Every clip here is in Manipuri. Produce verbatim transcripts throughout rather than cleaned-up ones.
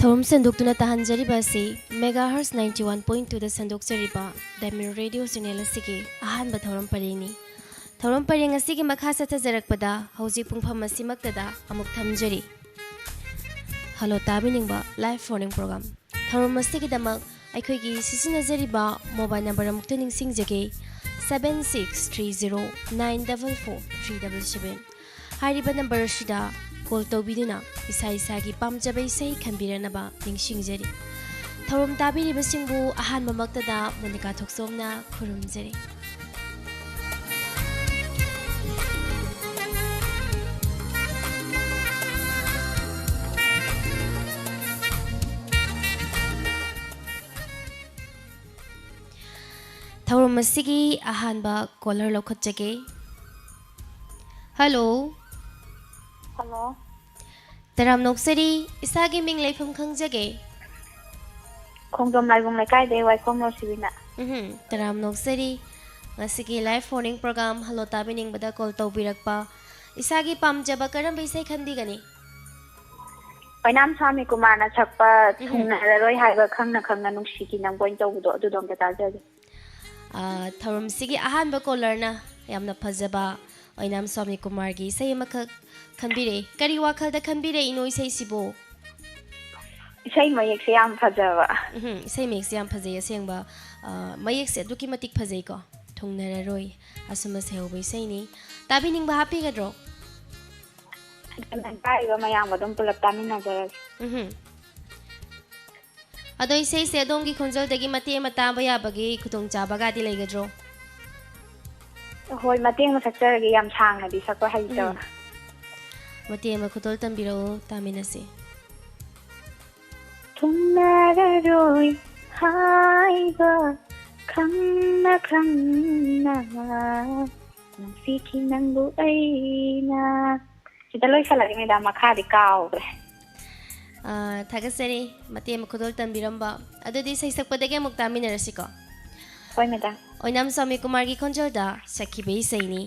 ꯊꯧꯔꯝ ꯁꯟꯗꯣꯛꯇꯨꯅ ꯇꯥꯍꯟꯖꯔꯤꯕ ꯑꯁꯤ Megahertz ninety one point twoꯗ ꯁꯟꯗꯣꯛꯆꯔꯤꯕ Diamond Radio Channel ꯑꯁꯤꯒꯤ ꯑꯍꯥꯟꯕ ꯊꯧꯔꯝ ꯄꯔꯦꯡꯅꯤ꯫ ꯊꯧꯔꯝ ꯄꯔꯦꯡ ꯑꯁꯤꯒꯤ ꯃꯈꯥ ꯆꯠꯊꯖꯔꯛꯄꯗ ꯍꯧꯖꯤꯛ ꯄꯨꯡꯐꯝ ꯑꯁꯤꯃꯛꯇꯗ ꯑꯃꯨꯛ ꯊꯝꯖꯔꯤ꯫ Hello ꯇꯥꯕꯤꯅꯤꯡꯕ live phone-in program꯫ ꯊꯧꯔꯝ ꯑꯁꯤꯒꯤꯗꯃꯛ ꯑꯩꯈꯣꯏꯒꯤ ꯁꯤꯖꯤꯟꯅꯖꯔꯤꯕ mobile number ꯑꯃꯨꯛꯇ ꯅꯤꯡꯁꯤꯡꯖꯒꯦ, seven six three zero nine double four three double seven꯫ ꯍꯥꯏꯔꯤꯕ number ꯑꯁꯤꯗ call ꯇꯧꯕꯤꯗꯨꯅ ꯏꯁꯥ ꯏꯁꯥꯒꯤ ꯄꯥꯝꯖꯕ ꯏꯁꯩ ꯈꯟꯕꯤꯔꯛꯅꯕ ꯅꯤꯡꯁꯤꯡꯖꯔꯤ꯫ ꯊꯧꯔꯝ ꯇꯥꯕꯤꯔꯤꯕꯁꯤꯡꯕꯨ ꯑꯍꯥꯟꯕꯃꯛꯇꯗ ꯃꯣꯅꯤꯀꯥ ꯊꯣꯛꯆꯣꯝꯅ ꯈꯨꯔꯨꯝꯖꯔꯤ꯫ ꯊꯧꯔꯝ ꯑꯁꯤꯒꯤ ꯑꯍꯥꯟꯕ caller ꯂꯧꯈꯠꯆꯒꯦ꯫ Hello꯫ Hello꯫ ꯇꯔꯥꯝꯅ ꯑꯣꯛꯆꯔꯤ, ꯏꯁꯥꯒꯤ ꯃꯤꯡ ꯂꯩꯐꯝ ꯈꯪꯖꯒꯦ? ꯈꯣꯡꯖꯣꯝ ꯂꯥꯏꯕꯨꯡ ꯂꯩꯀꯥꯏꯗꯩ ꯋꯥꯏꯈꯣꯝ ꯔꯣꯁꯤꯕꯤꯅ꯫ ꯎꯝꯍꯨꯝ, ꯇꯔꯥꯝꯅ ꯑꯣꯛꯆꯔꯤ꯫ ꯉꯁꯤꯒꯤ live phone-in program Hello ꯇꯥꯕꯤꯅꯤꯡꯕꯗ call ꯇꯧꯕꯤꯔꯛꯄ꯫ ꯏꯁꯥꯒꯤ ꯄꯥꯝꯖꯕ ꯀꯔꯝꯕ ꯏꯁꯩ ꯈꯟꯕꯤꯒꯅꯤ? ꯑꯣꯏꯅꯥꯝ ꯁ꯭ꯋꯥꯃꯤ ꯀꯨꯃꯥꯔꯅ ꯁꯛꯄ ꯎꯝꯍꯨꯝ꯫ ꯊꯨꯡꯅꯔꯔꯣꯏ ꯍꯥꯏꯕ ꯈꯪꯅ ꯈꯪꯅ ꯅꯨꯡꯁꯤꯈꯤ ꯅꯪꯕꯣꯏꯅ ꯇꯧꯕꯗꯣ, ꯑꯗꯨꯗꯣ ꯑꯝꯇ ꯇꯥꯖꯒꯦ꯫ ꯑꯥ, ꯊꯧꯔꯝꯁꯤꯒꯤ ꯑꯍꯥꯟꯕ caller-ꯅ ꯌꯥꯝꯅ ꯐꯖꯕ ꯑꯣꯏꯅꯥꯝ ꯁ꯭ꯋꯥꯃꯤ ꯀꯨꯃꯥꯔꯒꯤ ꯏꯁꯩ ꯑꯃꯈꯛ ꯈꯟꯕꯤꯔꯛꯏ꯫ ꯀꯔꯤ ꯋꯥꯈꯜꯗ ꯈꯟꯕꯤꯔꯛꯏꯅꯣ ꯏꯁꯩꯁꯤꯕꯨ? ꯏꯁꯩ ꯃꯌꯦꯛꯁꯦ ꯌꯥꯝ ꯐꯖꯕ꯫ ꯎꯝꯍꯨꯝ, ꯏꯁꯩ ꯃꯌꯦꯛꯁꯦ ꯌꯥꯝ ꯐꯖꯩ ꯑꯁꯦꯡꯕ꯫ ꯑꯥ, ꯃꯌꯦꯛꯁꯦ ꯑꯗꯨꯛꯀꯤ ꯃꯇꯤꯛ ꯐꯖꯩꯀꯣ꯫ ꯊꯨꯡꯅꯔꯔꯣꯏ, ꯑꯁꯨꯝꯕ ꯁꯩꯍꯧꯕ ꯏꯁꯩꯅꯤ꯫ ꯇꯥꯕꯤꯅꯤꯡꯕ ꯍꯥꯞꯄꯤꯒꯗ꯭ꯔꯣ? ꯑꯗꯨꯅ ꯇꯥꯔꯤꯕ ꯃꯌꯥꯝꯒ ꯑꯗꯨꯝ ꯄꯨꯂꯞ ꯇꯥꯃꯤꯟꯅꯖꯔꯒꯦ꯫ ꯎꯝꯍꯨꯝ꯫ ꯑꯗꯣ ꯏꯁꯩꯁꯦ ꯑꯗꯣꯝꯒꯤ ꯈꯣꯟꯖꯦꯜꯗꯒꯤ ꯃꯇꯦꯛ ꯑꯃ ꯇꯥꯕ ꯌꯥꯕꯒꯤ ꯈꯨꯗꯣꯡꯆꯥꯕꯒꯗꯤ ꯂꯩꯒꯗ꯭ꯔꯣ? ꯍꯣꯏ, ꯃꯇꯦꯛ ꯑꯃ ꯁꯛꯆꯔꯒꯦ, ꯌꯥꯝ ꯁꯥꯡꯅꯗꯤ ꯁꯛꯄ ꯍꯩꯇꯕ꯫ ꯎꯝ꯫ ꯃꯇꯦꯛ ꯑꯃ ꯈꯨꯗꯣꯜ ꯇꯝꯕꯤꯔꯛꯎ, ꯇꯥꯃꯤꯟꯅꯁꯤ꯫ ꯊꯨꯡꯅꯔꯔꯣꯏ ꯍꯥꯏꯕ ꯈꯪꯅ ꯈꯪꯅ ꯅꯨꯡꯁꯤꯈꯤ ꯅꯪꯕꯨ ꯑꯩꯅ꯫ ꯁꯤꯗ ꯂꯣꯏꯁꯜꯂꯒꯦ ꯃꯦꯗꯥꯝ, ꯃꯈꯥꯗꯤ ꯀꯥꯎꯈ꯭ꯔꯦ꯫ ꯑꯥ, ꯊꯥꯒꯠꯆꯔꯤ ꯃꯇꯦꯛ ꯑꯃ ꯈꯨꯗꯣꯜ ꯇꯝꯕꯤꯔꯝꯕ꯫ ꯑꯗꯨꯗꯤ ꯁꯩꯁꯛꯄꯗꯒꯤ ꯑꯃꯨꯛ ꯇꯥꯃꯤꯟꯅꯔꯁꯤꯀꯣ꯫ ꯍꯣꯏ ꯃꯦꯗꯥꯝ꯫ ꯑꯣꯏꯅꯥꯝ ꯁ꯭ꯋꯥꯃꯤ ꯀꯨꯃꯥꯔꯒꯤ ꯈꯣꯟꯖꯦꯜꯗ ꯁꯛꯈꯤꯕ ꯏꯁꯩꯅꯤ꯫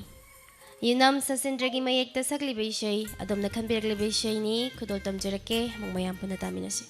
ꯌꯨꯅꯥꯝ ꯁꯆꯤꯟꯗ꯭ꯔꯒꯤ ꯃꯌꯦꯛꯇ ꯁꯛꯂꯤꯕ ꯏꯁꯩ, ꯑꯗꯣꯝꯅ ꯈꯟꯕꯤꯔꯛꯂꯤꯕ ꯏꯁꯩꯅꯤ꯫ ꯈꯨꯗꯣꯜ ꯇꯝꯖꯔꯛꯀꯦ, ꯑꯃꯨꯛ ꯃꯌꯥꯝ ꯄꯨꯟꯅ ꯇꯥꯃꯤꯟꯅꯁꯤ꯫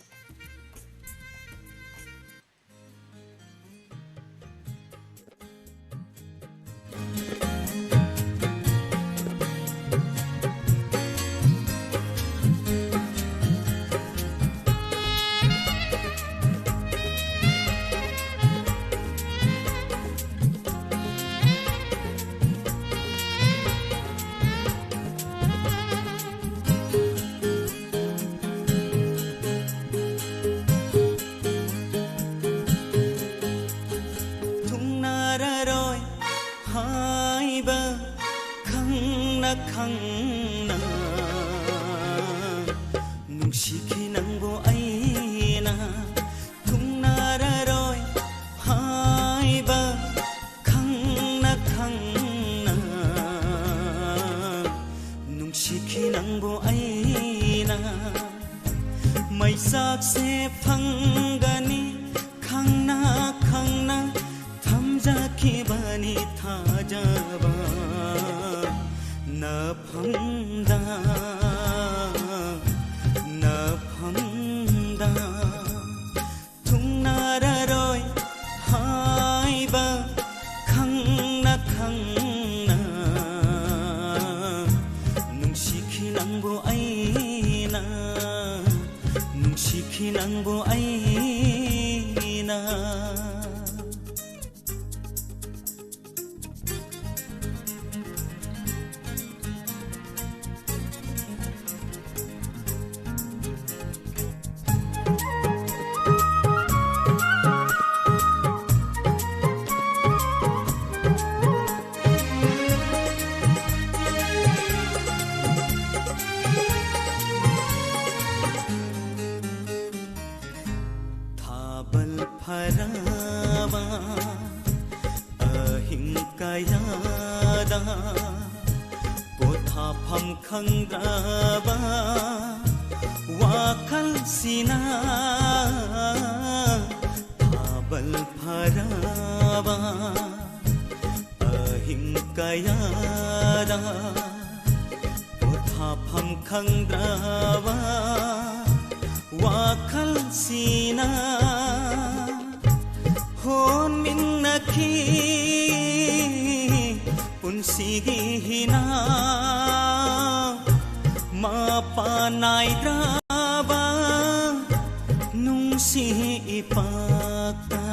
ꯊꯨꯡꯅꯔꯔꯣꯏ ꯍꯥꯏꯕ ꯈꯪꯅ ꯈꯪꯅ ꯅꯨꯡꯁꯤꯈꯤ ꯅꯪꯕꯨ ꯑꯩꯅ꯫ ꯊꯨꯡꯅꯔꯔꯣꯏ ꯍꯥꯏꯕ ꯈꯪꯅ ꯈꯪꯅ ꯅꯨꯡꯁꯤꯈꯤ ꯅꯪꯕꯨ ꯑꯩꯅ꯫ ꯃꯩꯆꯥꯛꯁꯦ ꯐꯪꯒꯅꯤ ꯈꯪꯅ ꯈꯪꯅ ꯊꯝꯖꯈꯤꯕꯅꯤ ꯊꯥꯖꯕ ꯅꯐꯝꯗ, ꯅꯐꯝꯗ꯫ ꯊꯨꯡꯅꯔꯔꯣꯏ ꯍꯥꯏꯕ ꯈꯪꯅ ꯈꯪꯅ ꯅꯨꯡꯁꯤꯈꯤ ꯅꯪꯕꯨ ꯑꯩꯅ, ꯅꯨꯡꯁꯤꯈꯤ ꯅꯪꯕꯨ ꯑꯩꯅ꯫ ꯑꯍꯤꯡ ꯀꯌꯥꯗ ꯄꯣꯊꯥꯐꯝ ꯈꯪꯗ꯭ꯔꯕ ꯋꯥꯈꯜꯁꯤꯅ ꯊꯥꯕꯜ ꯐꯔꯕ ꯑꯍꯤꯡ ꯀꯌꯥꯗ ꯄꯣꯊꯥꯐꯝ ꯈꯪꯗ꯭ꯔꯕ ꯋꯥꯈꯜꯁꯤꯅ ꯍꯣꯟꯃꯤꯟꯅꯈꯤ ꯄꯨꯟꯁꯤꯒꯤ ꯍꯤꯅꯥꯎ ꯃꯄꯥꯟ ꯅꯥꯏꯗ꯭ꯔꯕ ꯅꯨꯡꯁꯤ ꯏꯄꯥꯛꯇ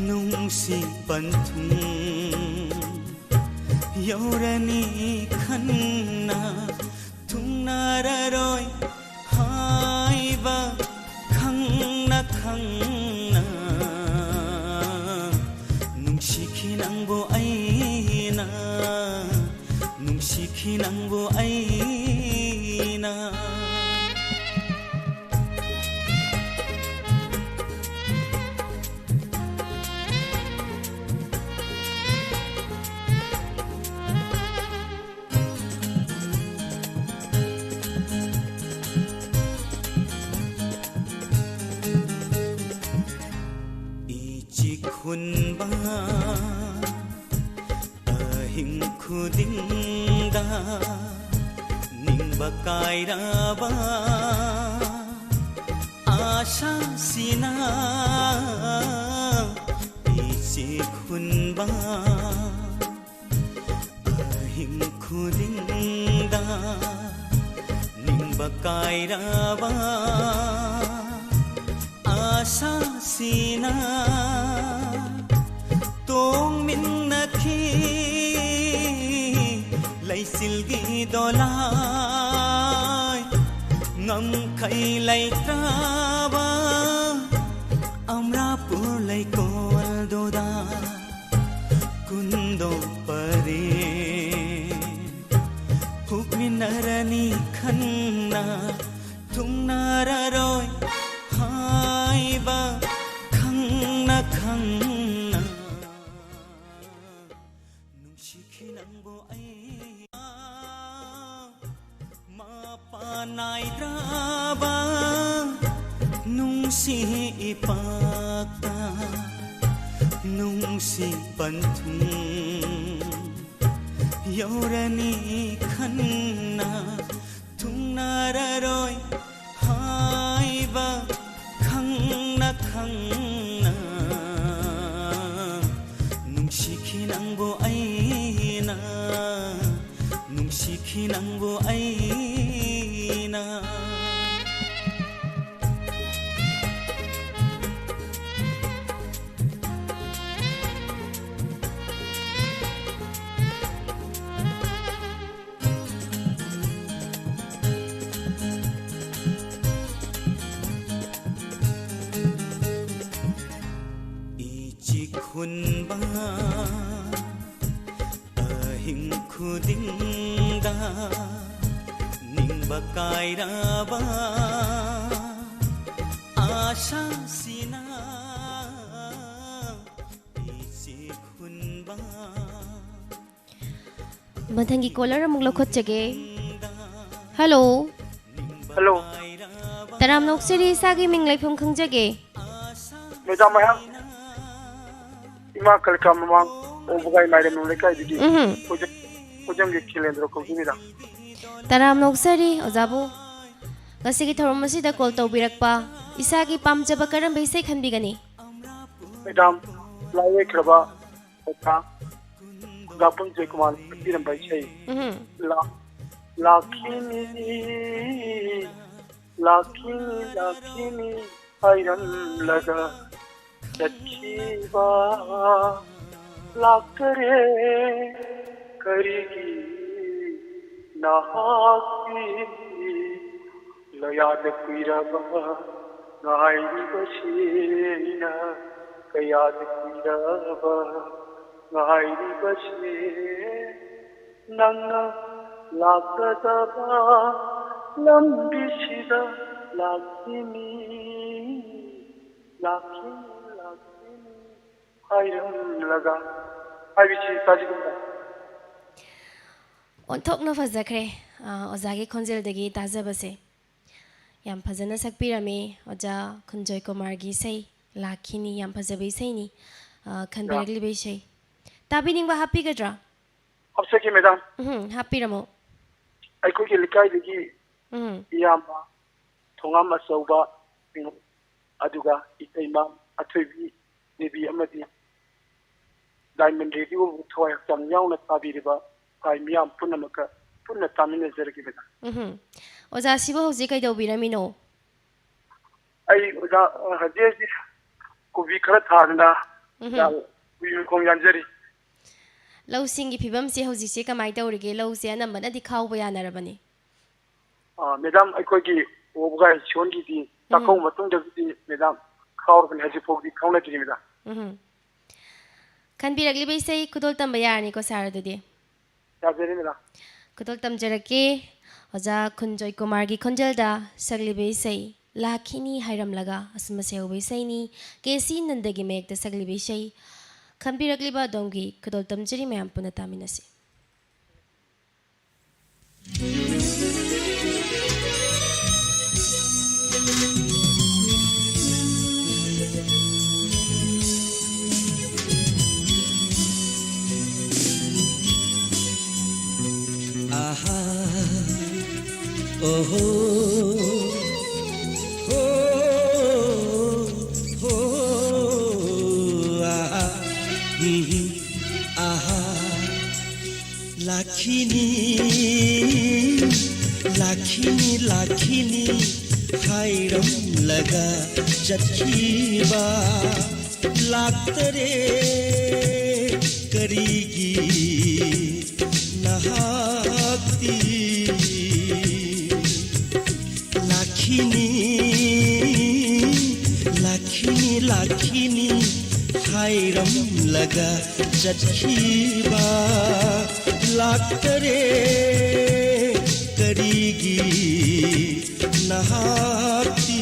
ꯅꯨꯡꯁꯤ ꯄꯟꯊꯨꯡ ꯌꯧꯔꯅꯤ ꯈꯟꯅ ꯊꯨꯡꯅꯔꯔꯣꯏ ꯍꯥꯏꯕ ꯈꯪꯅ ꯈꯪꯅ ꯅꯨꯡꯁꯤꯈꯤ ꯅꯪꯕꯨ ꯑꯩꯅ ꯅꯨꯡꯁꯤꯈꯤ ꯅꯪꯕꯨ ꯑꯩꯅ ꯏꯆꯤꯛ ꯍꯨꯟꯕ ꯑꯍꯤꯡ ꯈꯨꯗꯤꯡꯗ ꯅꯤꯡꯕ ꯀꯥꯏꯔꯕ ꯑꯥꯁꯥꯁꯤꯅ ꯏꯆꯤꯛ ꯍꯨꯟꯕ ꯑꯍꯤꯡ ꯈꯨꯗꯤꯡꯗ ꯅꯤꯡꯕ ꯀꯥꯏꯔꯕ ꯑꯥꯁꯥꯁꯤꯅ ꯇꯣꯡꯃꯤꯟꯅꯈꯤ ꯂꯩꯆꯤꯜꯒꯤ ꯗꯣꯂꯥꯏ ꯉꯝꯈꯩ ꯂꯩꯇ꯭ꯔꯕ ꯑꯃꯔꯥꯄꯨꯔ ꯂꯩꯀꯣꯜꯗꯨꯗ ꯀꯨꯟꯗꯣ ꯄꯔꯦꯡ ꯍꯨꯞꯃꯤꯟꯅꯔꯅꯤ ꯈꯟꯅ ꯊꯨꯡꯅꯔꯔꯣꯏ ꯍꯥꯏꯕ ꯈꯪꯅ ꯅꯨꯡꯁꯤꯈꯤ ꯅꯪꯕꯨ ꯑꯩ꯫ ꯃꯄꯥꯟ ꯅꯥꯏꯗ꯭ꯔꯕ ꯅꯨꯡꯁꯤ ꯏꯄꯥꯛꯇ ꯅꯨꯡꯁꯤ ꯄꯟꯊꯨꯡ ꯌꯧꯔꯅꯤ ꯈꯟꯅ ꯊꯨꯡꯅꯔꯔꯣꯏ ꯍꯥꯏꯕ ꯈꯪꯅ ꯈꯪꯅ ꯅꯨꯡꯁꯤꯈꯤ ꯅꯪꯕꯨ ꯑꯩꯅ ꯅꯨꯡꯁꯤꯈꯤ ꯅꯪꯕꯨ ꯑꯩꯅ꯫ ꯏꯆꯤꯛ ꯍꯨꯟꯕ ꯑꯍꯤꯡ ꯈꯨꯗꯤꯡꯗ ꯅꯤꯡꯕ ꯀꯥꯏꯔꯕ ꯑꯥꯁꯥꯁꯤꯅ ꯏꯆꯤꯛ ꯍꯨꯟꯕ꯫ ꯃꯊꯪꯒꯤ ꯀꯣꯂꯔ ꯑꯃꯨꯛ ꯂꯧꯈꯠꯆꯒꯦ꯫ ꯍꯜꯂꯣ꯫ ꯍꯜꯂꯣ꯫ ꯇꯔꯥꯝꯅ ꯑꯣꯛꯆꯔꯤ, ꯏꯁꯥꯒꯤ ꯃꯤꯡ ꯂꯩꯐꯝ ꯈꯪꯖꯒꯦ꯫ ꯃꯦꯗꯥꯝ, ꯑꯩꯍꯥꯛ ꯏꯃꯥ ꯀꯂꯤꯀꯥ ꯃꯃꯥꯡ ꯑꯣꯕꯒꯥꯏ ꯃꯥꯏꯔꯦꯝ ꯂꯩꯀꯥꯏꯗꯒꯤ ꯎꯝꯍꯨꯝ꯫ ꯈꯣꯏꯖ-, ꯈꯣꯏꯖꯝꯒꯤ ꯈꯤꯂꯦꯟꯗ꯭ꯔꯣ ꯀꯧꯖꯩ ꯃꯦꯗꯥꯝ꯫ ꯇꯔꯥꯝꯅ ꯑꯣꯛꯆꯔꯤ ꯑꯣꯖꯥꯕꯨ꯫ ꯉꯁꯤꯒꯤ ꯊꯧꯔꯝ ꯑꯁꯤꯗ ꯀꯣꯜ ꯇꯧꯕꯤꯔꯛꯄ ꯏꯁꯥꯒꯤ ꯄꯥꯝꯖꯕ ꯀꯔꯝꯕ ꯏꯁꯩ ꯈꯟꯕꯤꯒꯅꯤ? ꯃꯦꯗꯥꯝ, ꯂꯥꯏ ꯌꯦꯛꯈ꯭ꯔꯕ ꯑꯣꯖꯥ ꯈꯨꯒꯥꯄꯝ ꯖꯌꯀꯨꯃꯥꯔꯅ ꯁꯛꯄꯤꯔꯝꯕ ꯏꯁꯩ ꯎꯝꯍꯨꯝ꯫ ꯂꯥ-, ꯂꯥꯛꯈꯤꯅꯤ, ꯂꯥꯛꯈꯤꯅꯤ, ꯂꯥꯛꯈꯤꯅꯤ ꯍꯥꯏꯔꯝꯂꯒ ꯆꯠꯈꯤꯕ ꯂꯥꯛꯇꯔꯦ ꯀꯔꯤꯒꯤ ꯅꯍꯥꯛꯀꯤ ꯂꯌꯥꯗ ꯀꯨꯏꯔꯕ ꯉꯥꯏꯔꯤꯕꯁꯤꯅ ꯀꯌꯥꯗ ꯀꯨꯏꯔꯕ ꯉꯥꯏꯔꯤꯕꯁꯦ ꯅꯪꯅ ꯂꯥꯛꯀꯗꯕ ꯂꯝꯕꯤꯁꯤꯗ ꯂꯥꯛꯈꯤꯅꯤ, ꯂꯥꯛꯈꯤꯅꯤ, ꯂꯥꯛꯈꯤꯅꯤ꯫ ꯍꯥꯏꯔꯝꯂꯒ ꯍꯥꯏꯕꯁꯤ ꯇꯥꯖꯒꯨꯝꯕ꯫ ꯑꯣꯟꯊꯣꯛꯅ ꯐꯖꯈ꯭ꯔꯦ, ꯑ, ꯑꯣꯖꯥꯒꯤ ꯈꯣꯟꯖꯦꯜꯗꯒꯤ ꯇꯥꯖꯕꯁꯦ꯫ ꯌꯥꯝ ꯐꯖꯅ ꯁꯛꯄꯤꯔꯝꯃꯤ ꯑꯣꯖꯥ ꯈꯨꯟꯖꯣꯏ ꯀꯨꯃꯥꯔꯒꯤ ꯏꯁꯩ ꯂꯥꯛꯈꯤꯅꯤ꯫ ꯌꯥꯝ ꯐꯖꯕ ꯏꯁꯩꯅꯤ꯫ ꯑ, ꯈꯟꯕꯤꯔꯛꯂꯤꯕ ꯏꯁꯩ ꯇꯥꯕꯤꯅꯤꯡꯕ ꯍꯥꯞꯄꯤꯒꯗ꯭ꯔꯥ? ꯍꯥꯞꯆꯒꯦ, ꯃꯦꯗꯥꯝ꯫ ꯎꯝ, ꯍꯥꯞꯄꯤꯔꯝꯃꯣ꯫ ꯑꯩꯈꯣꯏꯒꯤ ꯂꯩꯀꯥꯏꯗꯒꯤ ꯎꯝ꯫ ꯏꯌꯥꯝꯕ ꯊꯣꯉꯥꯝ ꯑꯆꯧꯕ, ꯑꯗꯨꯒ ꯏꯇꯩꯃ ꯑꯊꯣꯏꯕꯤ ꯗꯦꯕꯤ ꯑꯃꯗꯤ ꯗꯥꯏꯃꯟ ꯔꯦꯗꯤꯑꯣꯕꯨ ꯊꯋꯥꯏ ꯍꯛꯆꯥꯡ ꯌꯥꯎꯅ ꯇꯥꯕꯤꯔꯤꯕ ꯏꯄꯥ ꯃꯤꯌꯥꯝ ꯄꯨꯝꯅꯃꯛꯀ ꯄꯨꯟꯅ ꯇꯥꯃꯤꯟꯅꯖꯔꯒꯦ, ꯃꯦꯗꯥꯝ꯫ ꯎꯝꯍꯨꯝ꯫ ꯑꯣꯖꯥꯁꯤꯕꯨ ꯍꯧꯖꯤꯛ ꯀꯩꯗꯧꯕꯤꯔꯝꯃꯤꯅꯣ? ꯑꯩ ꯑꯣꯖꯥ, ꯍꯧꯖꯤꯛ ꯍꯧꯖꯤꯛ ꯀꯣꯕꯤ ꯈꯔ ꯊꯥꯗꯅ ꯎꯝꯍꯨꯝ꯫ ꯌꯥꯝ ꯀꯨꯏ ꯃꯈꯣꯡ ꯌꯥꯟꯖꯔꯤ꯫ ꯂꯧꯁꯤꯡꯒꯤ ꯐꯤꯕꯝꯁꯦ ꯍꯧꯖꯤꯛꯁꯦ ꯀꯃꯥꯏꯅ ꯇꯧꯔꯤꯒꯦ? ꯂꯧꯁꯦ ꯑꯅꯝꯕꯅꯗꯤ ꯈꯥꯎꯕ ꯌꯥꯅꯔꯕꯅꯤ꯫ ꯑ, ꯃꯦꯗꯥꯝ, ꯑꯩꯈꯣꯏꯒꯤ ꯋꯥꯕꯒꯥꯏ ꯁꯤꯌꯣꯟꯒꯤꯗꯤ ꯎꯝ꯫ ꯆꯥꯛꯀꯧꯕ ꯃꯇꯨꯡꯗꯒꯤꯗꯤ, ꯃꯦꯗꯥꯝ, ꯈꯥꯎꯔꯕꯅꯤ, ꯍꯧꯖꯤꯛ ꯐꯥꯎꯗꯤ ꯈꯥꯎꯅꯗ꯭ꯔꯤ, ꯃꯦꯗꯥꯝ꯫ ꯎꯝ꯫ ꯈꯟꯕꯤꯔꯛꯂꯤꯕ ꯏꯁꯩ ꯈꯨꯗꯣꯜ ꯇꯝꯕ ꯌꯥꯔꯅꯤꯀꯣ, ꯁꯥꯔ, ꯑꯗꯨꯗꯤ? ꯌꯥꯖꯔꯦ, ꯃꯦꯗꯥꯝ꯫ ꯈꯨꯗꯣꯜ ꯇꯝꯖꯔꯛꯀꯦ꯫ ꯑꯣꯖꯥ ꯈꯨꯟꯖꯣꯏ ꯀꯨꯃꯥꯔꯒꯤ ꯈꯣꯟꯖꯦꯜꯗ ꯁꯛꯂꯤꯕ ꯏꯁꯩ ꯂꯥꯛꯈꯤꯅꯤ ꯍꯥꯏꯔꯝꯂꯒ ꯑꯁꯨꯝ ꯑꯁꯦ ꯍꯧꯕ ꯏꯁꯩꯅꯤ꯫ ꯀꯦ ꯁꯤ ꯅꯟꯗꯒꯤ ꯃꯌꯦꯛꯇ ꯁꯛꯂꯤꯕ ꯏꯁꯩ꯫ ꯈꯟꯕꯤꯔꯛꯂꯤꯕ ꯑꯗꯣꯝꯒꯤ ꯈꯨꯗꯣꯜ ꯇꯝꯖꯔꯤ, ꯃꯌꯥꯝ ꯄꯨꯟꯅ ꯇꯥꯃꯤꯟꯅꯁꯤ꯫ आहा, ओहो, हो, हो, आहा, हम्म, आहा। ꯂꯥꯛꯈꯤꯅꯤ, ꯂꯥꯛꯈꯤꯅꯤ, ꯂꯥꯛꯈꯤꯅꯤ ꯍꯥꯏꯔꯝꯂꯒ ꯆꯠꯈꯤꯕ ꯂꯥꯛꯇꯔꯦ ꯀꯔꯤꯒꯤ ꯅꯍꯥꯛꯇꯤ? ꯂꯥꯛꯈꯤꯅꯤ, ꯂꯥꯛꯈꯤꯅꯤ, ꯂꯥꯛꯈꯤꯅꯤ ꯍꯥꯏꯔꯝꯂꯒ ꯆꯠꯈꯤꯕ ꯂꯥꯛꯇꯔꯦ ꯀꯔꯤꯒꯤ ꯅꯍꯥꯛꯇꯤ?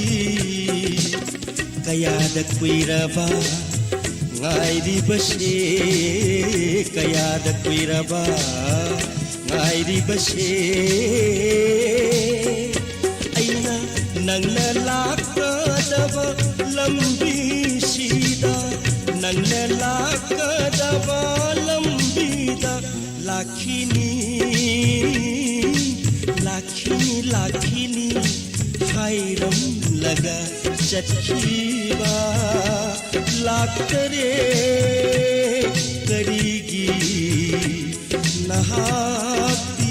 ꯀꯌꯥꯗ ꯀꯨꯏꯔꯕ ꯉꯥꯏꯔꯤꯕꯁꯦ ꯀꯌꯥꯗ ꯀꯨꯏꯔꯕ ꯉꯥꯏꯔꯤꯕꯁꯦ ꯑꯩꯅ ꯅꯪꯅ ꯂꯥꯛꯀꯗꯕ ꯂꯝꯕꯤꯁꯤꯗ ꯅꯪꯅ ꯂꯥꯛꯀꯗꯕ ꯂꯝꯕꯤꯗ ꯂꯥꯛꯈꯤꯅꯤ ꯂꯥꯛꯈꯤꯅꯤ ꯂꯥꯛꯈꯤꯅꯤ ꯍꯥꯏꯔꯝꯂꯒ ꯆꯠꯈꯤꯕ ꯂꯥꯛꯇꯔꯦ ꯀꯔꯤꯒꯤ ꯅꯍꯥꯛꯇꯤ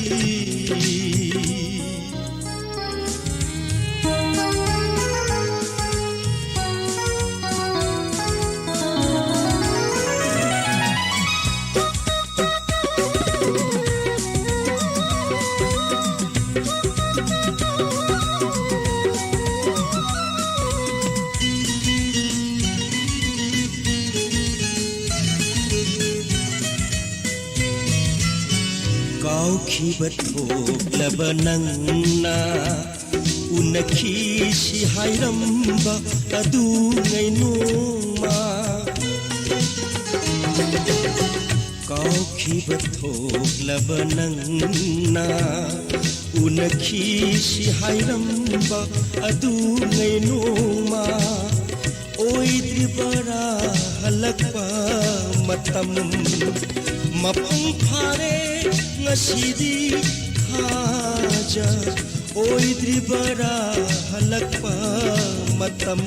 ꯀꯥꯎꯈꯤꯕ ꯊꯣꯛꯂꯕ ꯅꯪꯅ ꯎꯅꯈꯤꯁꯤ ꯍꯥꯏꯔꯝꯕ ꯑꯗꯨꯉꯩ ꯅꯣꯡꯃ ꯀꯥꯎꯈꯤꯕ ꯊꯣꯛꯂꯕ ꯅꯪꯅ ꯎꯅꯈꯤꯁꯤ ꯍꯥꯏꯔꯝꯕ ꯑꯗꯨꯉꯩ ꯅꯣꯡꯃ ꯑꯣꯏꯗ꯭ꯔꯤꯕꯔꯥ ꯍꯜꯂꯛꯄ ꯃꯇꯝ ꯃꯄꯨꯡ ꯐꯥꯔꯦ ꯉꯁꯤꯗꯤ ꯊꯥꯖ ꯑꯣꯏꯗ꯭ꯔꯤꯕꯔꯥ ꯍꯜꯂꯛꯄ ꯃꯇꯝ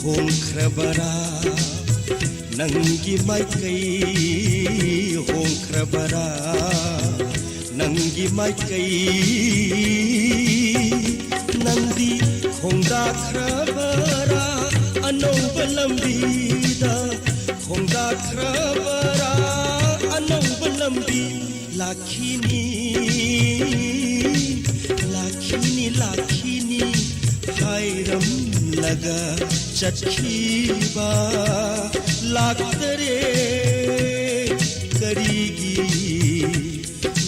ꯍꯣꯡꯈ꯭ꯔꯕꯔꯥ ꯅꯪꯒꯤ ꯃꯥꯏꯀꯩ ꯍꯣꯡꯈ꯭ꯔꯕꯔꯥ ꯅꯪꯒꯤ ꯃꯥꯏꯀꯩ ꯅꯪꯗꯤ ꯈꯣꯡꯗꯥꯈ꯭ꯔꯕꯔꯥ ꯑꯅꯧꯕ ꯂꯝꯕꯤꯗ ꯈꯣꯡꯗꯥꯈ꯭ꯔꯕꯔꯥ ꯑꯅꯧꯕ ꯂꯝꯕꯤ ꯂꯥꯛꯈꯤꯅꯤ ꯂꯥꯛꯈꯤꯅꯤ ꯂꯥꯛꯈꯤꯅꯤ ꯍꯥꯏꯔꯝꯂꯒ ꯆꯠꯈꯤꯕ ꯂꯥꯛꯇꯔꯦ ꯀꯔꯤꯒꯤ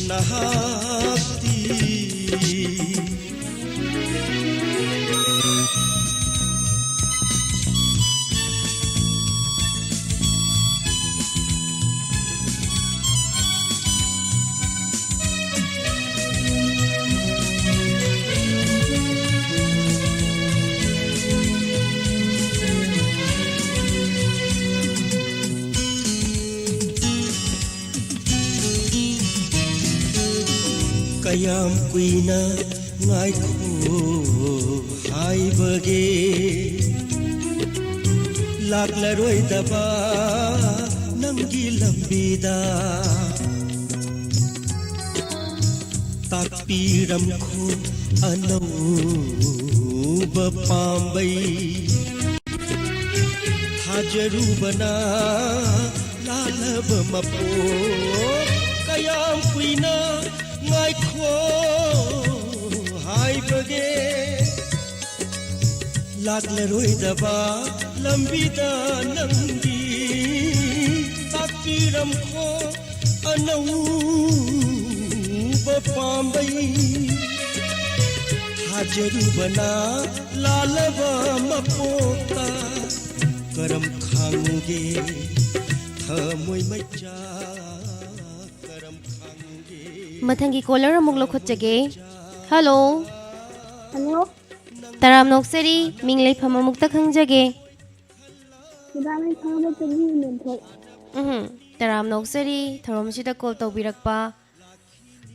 ꯅꯍꯥꯛꯇꯤ ꯀꯌꯥꯝ ꯀꯨꯏꯅ ꯉꯥꯏꯈꯣ ꯍꯥꯏꯕꯒꯦ? ꯂꯥꯛꯂꯔꯣꯏꯗꯕ ꯅꯪꯒꯤ ꯂꯝꯕꯤꯗ ꯇꯥꯛꯄꯤꯔꯝꯈꯣ ꯑꯅꯧꯕ ꯄꯥꯝꯕꯩ꯫ ꯊꯥꯖꯔꯨꯕꯅ ꯂꯥꯜꯂꯕ ꯃꯄꯣꯛ꯫ ꯀꯌꯥꯝ ꯀꯨꯏꯅ ꯉꯥꯏꯈꯣ ꯍꯥꯏꯕꯒꯦ? ꯂꯥꯛꯂꯔꯣꯏꯗꯕ ꯂꯝꯕꯤꯗ ꯅꯪꯒꯤ ꯇꯥꯛꯄꯤꯔꯝꯈꯣ ꯑꯅꯧꯕ ꯄꯥꯝꯕꯩ꯫ ꯊꯥꯖꯔꯨꯕꯅ ꯂꯥꯜꯂꯕ ꯃꯄꯣꯛꯇ ꯀꯔꯝ ꯈꯥꯡꯉꯨꯒꯦ? ꯊꯃꯣꯏ ꯃꯩꯆꯥꯛ ꯀꯔꯝ ꯈꯥꯡꯉꯨꯒꯦ? ꯃꯊꯪꯒꯤ ꯀꯣꯂꯔ ꯑꯃꯨꯛ ꯂꯧꯈꯠꯆꯒꯦ꯫ ꯍꯜꯂꯣ꯫ ꯍꯜꯂꯣ꯫ ꯇꯔꯥꯝꯅ ꯑꯣꯛꯆꯔꯤ꯫ ꯃꯤꯡ ꯂꯩꯐꯝ ꯑꯃꯨꯛꯇ ꯈꯪꯖꯒꯦ꯫ ꯃꯦꯗꯥꯝ, ꯑꯩ ꯈꯥꯉꯕꯣꯛꯇꯒꯤ ꯃꯦꯟꯊꯣꯏ꯫ ꯎꯝꯍꯨꯝ꯫ ꯇꯔꯥꯝꯅ ꯑꯣꯛꯆꯔꯤ ꯊꯧꯔꯝꯁꯤꯗ ꯀꯣꯜ ꯇꯧꯕꯤꯔꯛꯄ꯫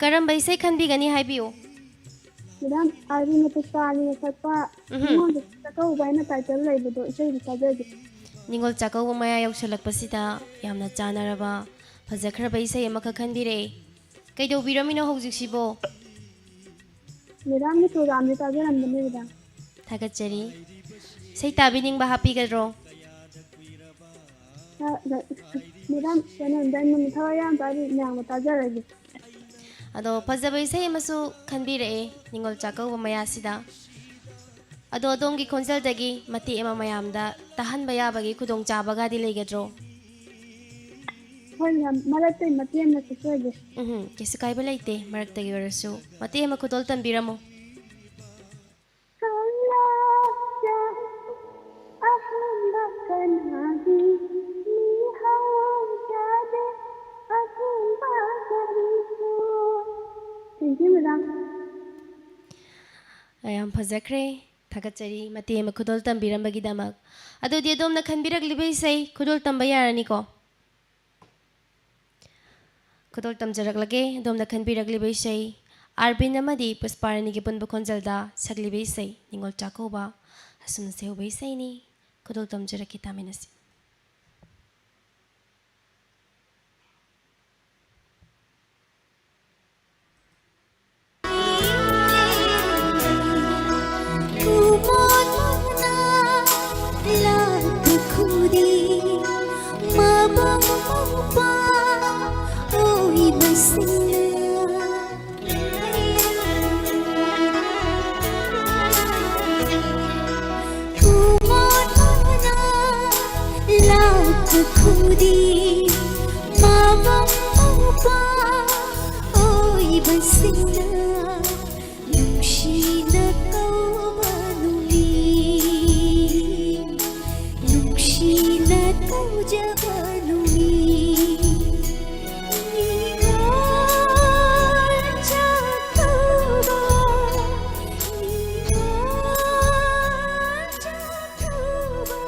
ꯀꯔꯝꯕ ꯏꯁꯩ ꯈꯟꯕꯤꯒꯅꯤ ꯍꯥꯏꯕꯤꯌꯨ꯫ ꯃꯦꯗꯥꯝ, ꯑꯥꯔꯕꯤꯟꯗ ꯄꯨꯁꯄꯥꯅꯤꯅ ꯁꯛꯄ ꯎꯝꯍꯨꯝ꯫ ꯅꯤꯉꯣꯜꯒꯤ ꯆꯥꯛꯀꯧꯕ ꯍꯥꯏꯅ ꯇꯥꯏꯇꯜ ꯂꯩꯕꯗꯣ ꯏꯁꯩꯗꯨ ꯇꯥꯖꯒꯦ꯫ ꯅꯤꯉꯣꯜ ꯆꯥꯛꯀꯧꯕ ꯃꯌꯥ ꯌꯧꯁꯜꯂꯛꯄꯁꯤꯗ ꯌꯥꯝꯅ ꯆꯥꯟꯅꯔꯕ ꯐꯖꯈ꯭ꯔꯕ ꯏꯁꯩ ꯑꯃꯈꯛ ꯈꯟꯕꯤꯔꯛꯑꯦ꯫ ꯀꯩꯗꯧꯕꯤꯔꯝꯃꯤꯅꯣ ꯍꯧꯖꯤꯛꯁꯤꯕꯣ? ꯃꯦꯗꯥꯝꯒꯤ ꯄ꯭ꯔꯣꯒꯥꯝꯁꯦ ꯇꯥꯖꯔꯝꯕꯅꯦ ꯃꯦꯗꯥꯝ꯫ ꯊꯥꯒꯠꯆꯔꯤ꯫ ꯏꯁꯩ ꯇꯥꯕꯤꯅꯤꯡꯕ ꯍꯥꯞꯄꯤꯒꯗ꯭ꯔꯣ? ꯇꯥ-, ꯇꯥ-, ꯃꯦꯗꯥꯝ, ꯀꯩꯅꯣ, ꯗꯥꯏꯃꯟ ꯊꯋꯥꯏ ꯌꯥꯝ ꯇꯥꯔꯤ ꯃꯌꯥꯝꯒ ꯇꯥꯖꯔꯒꯦ꯫ ꯑꯗꯣ ꯐꯖꯕ ꯏꯁꯩ ꯑꯃꯁꯨ ꯈꯟꯕꯤꯔꯛꯑꯦ ꯅꯤꯉꯣꯜ ꯆꯥꯛꯀꯧꯕ ꯃꯌꯥꯁꯤꯗ꯫ ꯑꯗꯣ ꯑꯗꯣꯝꯒꯤ ꯈꯣꯟꯖꯦꯜꯗꯒꯤ ꯃꯇꯦꯛ ꯑꯃ ꯃꯌꯥꯝꯗ ꯇꯥꯍꯟꯕ ꯌꯥꯕꯒꯤ ꯈꯨꯗꯣꯡꯆꯥꯕꯒꯗꯤ ꯂꯩꯒꯗ꯭ꯔꯣ? ꯍꯣꯏ ꯃꯦꯗꯥꯝ, ꯃꯔꯛꯇꯩ ꯃꯇꯦꯛ ꯑꯃ ꯁꯛꯆꯒꯦ꯫ ꯎꯝ, ꯀꯩꯁꯨ ꯀꯥꯏꯕ ꯂꯩꯇꯦ, ꯃꯔꯛꯇꯒꯤ ꯑꯣꯏꯔꯁꯨ ꯃꯇꯦꯛ ꯑꯃ ꯈꯨꯗꯣꯜ ꯇꯝꯕꯤꯔꯝꯃꯨ꯫ ꯀꯂꯥꯖ ꯑꯍꯦꯟꯕ ꯀꯅꯥꯒꯤ ꯃꯤꯍꯧꯖꯗꯦ ꯑꯍꯦꯟꯕ ꯀꯔꯤꯁꯨ꯫ Thank you, madam. ꯌꯥꯝ ꯐꯖꯈ꯭ꯔꯦ꯫ ꯊꯥꯒꯠꯆꯔꯤ ꯃꯇꯦꯛ ꯑꯃ ꯈꯨꯗꯣꯜ ꯇꯝꯕꯤꯔꯝꯕꯒꯤꯗꯃꯛ꯫ ꯑꯗꯨꯗꯤ ꯑꯗꯣꯝꯅ ꯈꯟꯕꯤꯔꯛꯂꯤꯕ ꯏꯁꯩ ꯈꯨꯗꯣꯜ ꯇꯝꯕ ꯌꯥꯔꯅꯤꯀꯣ? ꯈꯨꯗꯣꯜ ꯇꯝꯖꯔꯛꯂꯒꯦ꯫ ꯑꯗꯣꯝꯅ ꯈꯟꯕꯤꯔꯛꯂꯤꯕ ꯏꯁꯩ ꯑꯥꯔꯕꯤꯟ ꯑꯃꯗꯤ ꯄꯨꯁꯄꯥꯔꯥꯅꯤꯒꯤ ꯄꯨꯟꯕ ꯈꯣꯟꯖꯦꯜꯗ ꯁꯛꯂꯤꯕ ꯏꯁꯩ ꯅꯤꯉꯣꯜ ꯆꯥꯛꯀꯧꯕ, ꯑꯁꯨꯝꯅ ꯁꯩꯍꯧꯕ ꯏꯁꯩꯅꯤ꯫ ꯈꯨꯗꯣꯜ ꯇꯝꯖꯔꯛꯀꯦ, ꯇꯥꯃꯤꯟꯅꯁꯤ꯫ ꯈꯨꯗꯤꯡ ꯃꯥꯕꯝ ꯃꯧꯄ꯭ꯋꯥ ꯑꯣꯏꯕꯁꯤꯡꯅ ꯅꯨꯡꯁꯤꯅ ꯀꯧꯕ ꯅꯨꯃꯤ, ꯅꯨꯡꯁꯤꯅ ꯀꯧꯖꯕ ꯅꯨꯃꯤ꯫ ꯅꯤꯉꯣꯜ ꯆꯥꯛꯀꯧꯕ, ꯅꯤꯉꯣꯜ ꯆꯥꯛꯀꯧꯕ,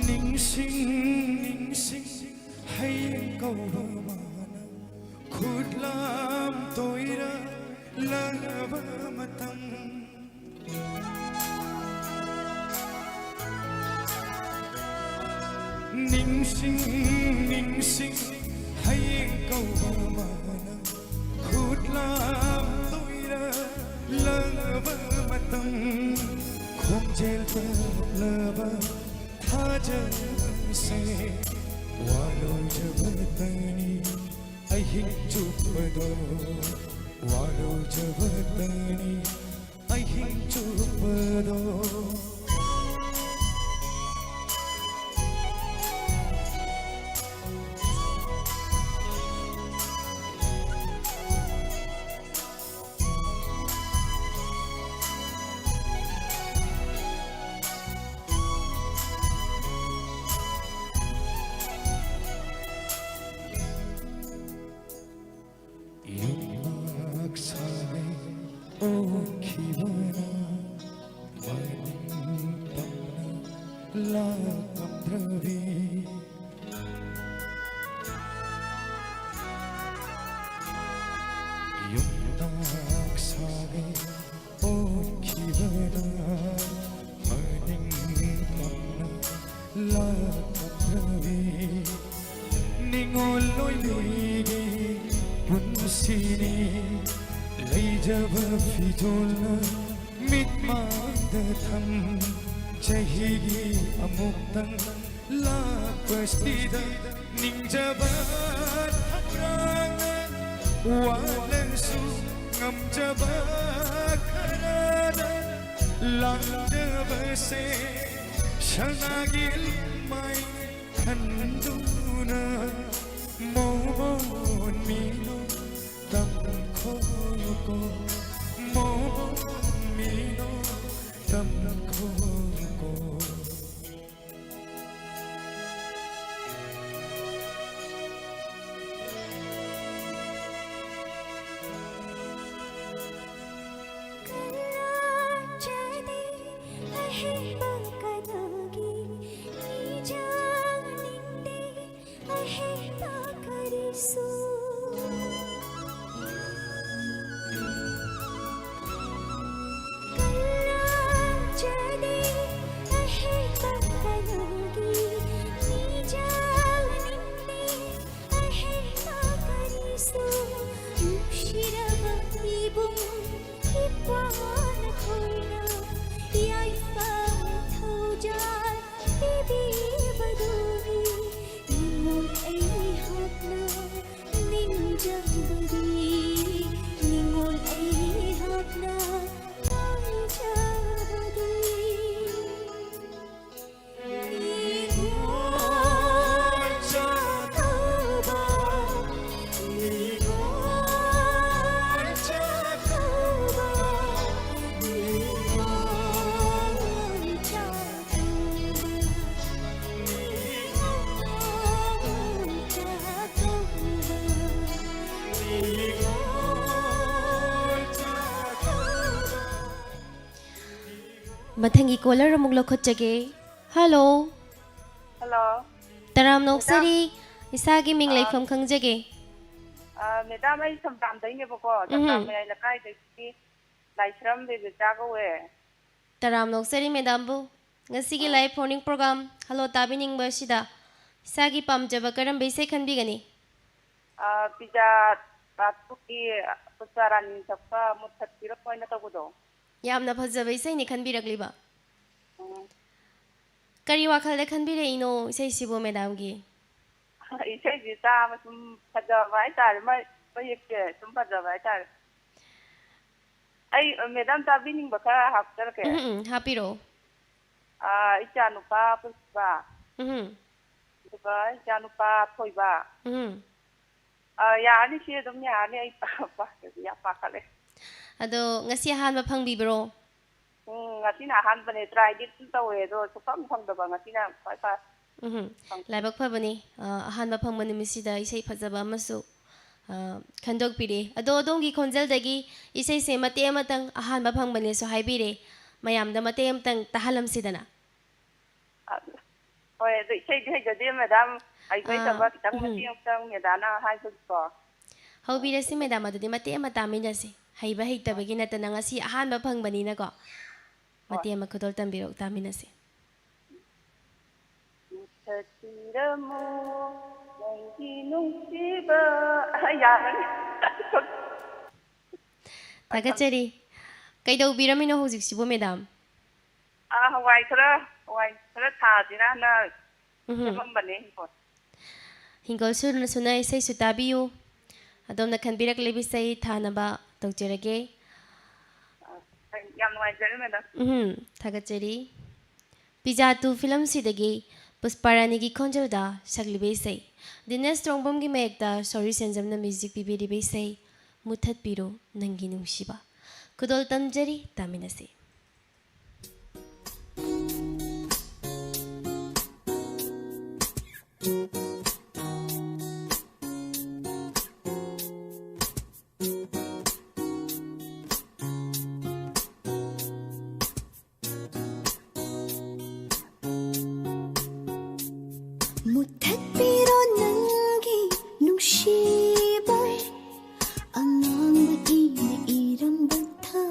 ꯅꯤꯡꯁꯤꯡ, ꯅꯤꯡꯁꯤꯡ, ꯍꯌꯦꯡ ꯀꯧꯕ ꯃꯥꯅ ꯈꯨꯠꯂꯥꯝ ꯇꯣꯏꯔ ꯂꯥꯛꯂꯕ ꯃꯇꯝ꯫ ꯅꯤꯡꯁꯤꯡ, ꯅꯤꯡꯁꯤꯡ, ꯍꯌꯦꯡ ꯀꯧꯕ ꯃꯥꯅ ꯈꯨꯠꯂꯥꯝ ꯇꯣꯏꯔ ꯂꯥꯛꯂꯕ ꯃꯇꯝ꯫ ꯈꯣꯟꯖꯦꯜ ꯇꯞꯂꯕ ꯊꯥꯖꯕꯁꯦ ꯋꯥꯔꯧꯖꯕꯇꯅꯤ꯫ ꯑꯍꯤꯡ ꯆꯨꯞꯄꯗꯣ ꯋꯥꯔꯧꯖꯕꯇꯅꯤ, ꯑꯍꯤꯡ ꯆꯨꯞꯄꯗꯣ꯫ ꯑꯣꯟꯈꯤꯕꯅ ꯃꯅꯤꯡ ꯇꯝꯅ ꯂꯥꯛꯂꯝꯗ꯭ꯔꯕꯤ꯫ ꯌꯨꯝꯅꯥꯛ ꯁꯥꯒꯩ ꯑꯣꯟꯈꯤꯕꯅ ꯃꯅꯤꯡ ꯇꯝꯅ ꯂꯥꯛꯂꯝꯗ꯭ꯔꯕꯤ꯫ ꯅꯤꯡꯉꯣꯜ ꯑꯣꯏꯕꯤꯒꯤ ꯄꯨꯟꯁꯤꯅꯤ꯫ ꯂꯩꯖꯕ ꯐꯤꯖꯣꯜꯅ ꯃꯤꯠꯃꯥꯡꯗ ꯊꯝ꯫ ꯆꯍꯤꯒꯤ ꯑꯃꯨꯛꯇꯪ ꯂꯥꯛꯄꯁꯤꯗ ꯅꯤꯡꯖꯕ ꯊꯧꯔꯥꯡꯅ ꯋꯥꯠꯂꯁꯨ ꯉꯝꯖꯕ ꯈꯔꯅ ꯂꯥꯡꯖꯕꯁꯦ ꯁꯅꯥꯒꯤ ꯃꯥꯏ ꯈꯟꯗꯨꯅ ꯃꯣꯃꯣꯟ ꯃꯤꯅꯣ ꯇꯝꯈꯣꯀꯣ, ꯃꯣꯃꯣꯟ ꯃꯤꯅꯣ ꯇꯝꯈꯣꯀꯣ꯫ ꯀꯜꯂꯥꯟꯖꯗꯦ ꯑꯍꯦꯟꯕ ꯀꯅꯥꯒꯤ ꯅꯤꯖꯅꯤꯡꯗꯦ ꯑꯍꯦꯟꯕ ꯀꯔꯤꯁꯨ꯫ ꯃꯊꯪꯒꯤ ꯀꯣꯂꯔ ꯑꯃꯨꯛ ꯂꯧꯈꯠꯆꯒꯦ꯫ ꯍꯜꯂꯣ꯫ ꯍꯜꯂꯣ꯫ ꯇꯔꯥꯝꯅ ꯑꯣꯛꯆꯔꯤ꯫ ꯏꯁꯥꯒꯤ ꯃꯤꯡ ꯑꯥ꯫ ꯂꯩꯐꯝ ꯈꯪꯖꯒꯦ꯫ ꯑꯥ, ꯃꯦꯗꯥꯝ, ꯑꯩ ꯁꯝꯇꯥꯝꯗꯩꯅꯦꯕꯀꯣ, ꯁꯝꯇꯥꯝ ꯎꯝꯍꯨꯝ꯫ ꯃꯌꯥꯏ ꯂꯩꯀꯥꯏꯗꯒꯤ ꯂꯥꯏꯁ꯭ꯔꯝ ꯕꯦꯕꯤꯇꯥ ꯀꯧꯋꯦ꯫ ꯇꯔꯥꯝꯅ ꯑꯣꯛꯆꯔꯤ ꯃꯦꯗꯥꯝꯕꯨ꯫ ꯉꯁꯤꯒꯤ ꯑꯥ꯫ Live phone-in program Hello ꯇꯥꯕꯤꯅꯤꯡꯕ ꯑꯁꯤꯗ ꯏꯁꯥꯒꯤ ꯄꯥꯝꯖꯕ ꯀꯔꯝꯕ ꯏꯁꯩ ꯈꯟꯕꯤꯒꯅꯤ? ꯑꯥ, ꯄꯤꯖꯥ ꯕꯥꯁꯨꯒꯤ ꯄꯨꯁꯄꯥ ꯔꯥꯅꯤ ꯁꯛꯄ ꯃꯨꯠꯊꯠꯄꯤꯔꯝꯃꯣ ꯍꯥꯏꯅ ꯇꯧꯕꯗꯣ꯫ ꯌꯥꯝꯅ ꯐꯖꯕ ꯏꯁꯩꯅꯤ ꯈꯟꯕꯤꯔꯛꯂꯤꯕ꯫ ꯎꯝ꯫ ꯀꯔꯤ ꯋꯥꯈꯜꯗ ꯈꯟꯕꯤꯔꯛꯏꯅꯣ ꯏꯁꯩꯁꯤꯕꯨ ꯃꯦꯗꯥꯝꯒꯤ? ꯏꯁꯩꯁꯤ ꯇꯥꯕ ꯁꯨꯝ ꯐꯖꯕ ꯍꯥꯏꯇꯥꯔꯦ, ꯃꯥꯏ ꯃꯌꯦꯛꯁꯦ ꯁꯨꯝ ꯐꯖꯕ ꯍꯥꯏꯇꯥꯔꯦ꯫ ꯑꯩ, ꯃꯦꯗꯥꯝ, ꯇꯥꯕꯤꯅꯤꯡꯕ ꯈꯔ ꯍꯥꯞꯆꯔꯛꯀꯦ꯫ ꯎꯝ, ꯎꯝ, ꯍꯥꯞꯄꯤꯔꯛꯑꯣ꯫ ꯑꯥ, ꯏꯆꯥ ꯅꯨꯄꯥ ꯄꯨꯁꯄꯥ, ꯎꯝ꯫ ꯑꯗꯨꯒ ꯏꯆꯥ ꯅꯨꯄꯥ ꯊꯣꯏꯕ꯫ ꯎꯝ꯫ ꯑꯥ, ꯌꯥꯔꯅꯤ, ꯁꯤ ꯑꯗꯨꯝ ꯌꯥꯔꯅꯤ, ꯑꯩ ꯄꯥ-, ꯄꯥꯈꯠꯂꯦ, ꯌꯥꯝ ꯄꯥꯈꯠꯂꯦ꯫ ꯑꯗꯣ ꯉꯁꯤ ꯑꯍꯥꯟꯕ ꯐꯪꯕꯤꯕ꯭ꯔꯣ? ꯎꯝ, ꯉꯁꯤꯅ ꯑꯍꯥꯟꯕꯅꯦ, try-ꯗꯤ ꯑꯗꯨꯝ ꯇꯧꯋꯦ, ꯑꯗꯣ ꯁꯨꯛꯐꯪ ꯐꯪꯗꯕ, ꯉꯁꯤꯅ ꯈ꯭ꯋꯥꯏ first꯫ ꯎꯝ꯫ ꯐꯪ- ꯂꯥꯏꯕꯛ ꯐꯕꯅꯤ꯫ ꯑ, ꯑꯍꯥꯟꯕ ꯐꯪꯕ ꯅꯨꯃꯤꯠꯁꯤꯗ ꯏꯁꯩ ꯐꯖꯕ ꯑꯃꯁꯨ, ꯑ, ꯈꯟꯗꯣꯛꯄꯤꯔꯦ꯫ ꯑꯗꯣ ꯑꯗꯣꯝꯒꯤ ꯈꯣꯟꯖꯦꯜꯗꯒꯤ ꯏꯁꯩꯁꯦ ꯃꯇꯦꯛ ꯑꯃꯇꯪ, ꯑꯍꯥꯟꯕ ꯐꯪꯕꯅꯦꯁꯨ ꯍꯥꯏꯕꯤꯔꯦ, ꯃꯌꯥꯝꯗ ꯃꯇꯦꯛ ꯑꯃꯇꯪ ꯇꯥꯍꯜꯂꯝꯁꯤꯗꯅ꯫ ꯑ, ꯍꯣꯏ, ꯑꯗꯣ ꯏꯁꯩꯗꯤ ꯍꯩꯖꯗꯦ ꯃꯦꯗꯥꯝ, ꯍꯩꯕ ꯑꯥ, ꯍꯩꯇꯕ ꯈꯤꯇꯪ ꯎꯝ꯫ ꯃꯇꯦꯛ ꯑꯃꯇꯪ ꯃꯦꯗꯥꯝꯅ ꯍꯥꯏꯕꯒꯤꯀꯣ꯫ ꯍꯧꯕꯤꯔꯁꯤ ꯃꯦꯗꯥꯝ, ꯑꯗꯨꯗꯤ ꯃꯇꯦꯛ ꯑꯃ ꯇꯥꯃꯤꯟꯅꯁꯤ꯫ ꯍꯩꯕ ꯍꯩꯇꯕꯒꯤ ꯅꯠꯇꯅ ꯉꯁꯤ ꯑꯍꯥꯟꯕ ꯐꯪꯕꯅꯤꯅꯀꯣ꯫ ꯍꯣꯏ꯫ ꯃꯇꯦꯛ ꯑꯃ ꯈꯨꯗꯣꯜ ꯇꯝꯕꯤꯔꯛꯎ, ꯇꯥꯃꯤꯟꯅꯁꯤ꯫ ꯃꯨꯊꯠꯄꯤꯔꯝꯃꯣ ꯅꯪꯒꯤ ꯅꯨꯡꯁꯤꯕ꯫ ꯌꯥꯔꯅꯤ꯫ ꯊꯥꯒꯠꯆꯔꯤ꯫ ꯀꯩꯗꯧꯕꯤꯔꯝꯃꯤꯅꯣ ꯍꯧꯖꯤꯛꯁꯤꯕꯨ ꯃꯦꯗꯥꯝ? ꯑꯥ, ꯍꯋꯥꯏ ꯈꯔ, ꯍꯋꯥꯏ ꯈꯔ ꯊꯥꯁꯤꯔꯥꯅ ꯎꯝꯍꯨꯝ꯫ ꯁꯦꯝꯃꯝꯕꯅꯦ ꯍꯤꯡꯒꯣꯜ꯫ ꯍꯤꯡꯒꯣꯜ ꯁꯨꯅ ꯁꯨꯅ ꯏꯁꯩꯁꯨ ꯇꯥꯕꯤꯌꯨ꯫ ꯑꯗꯣꯝꯅ ꯈꯟꯕꯤꯔꯛꯂꯤꯕ ꯏꯁꯩ ꯊꯥꯅꯕ ꯇꯧꯖꯔꯒꯦ꯫ ꯑꯥ, ꯌꯥꯝ ꯅꯨꯡꯉꯥꯏꯖꯔꯦ ꯃꯦꯗꯥꯝ꯫ ꯎꯝ, ꯊꯥꯒꯠꯆꯔꯤ꯫ ꯄꯤꯖꯥ ꯇꯨ ꯐꯤꯂꯝꯁꯤꯗꯒꯤ ꯄꯨꯁꯄꯥꯔꯥꯅꯤꯒꯤ ꯈꯣꯟꯖꯦꯜꯗ ꯁꯛꯂꯤꯕ ꯏꯁꯩ, ꯗꯤꯅꯦꯁ ꯇꯣꯡꯕꯝꯒꯤ ꯃꯌꯦꯛꯇ ꯁꯣꯔꯤ ꯁꯦꯟꯖꯝꯅ ꯃ꯭ꯌꯨꯖꯤꯛ ꯄꯤꯕꯤꯔꯤꯕ ꯏꯁꯩ ꯃꯨꯊꯠꯄꯤꯔꯣ ꯅꯪꯒꯤ ꯅꯨꯡꯁꯤꯕ꯫ ꯈꯨꯗꯣꯜ ꯇꯝꯖꯔꯤ, ꯇꯥꯃꯤꯟꯅꯁꯤ꯫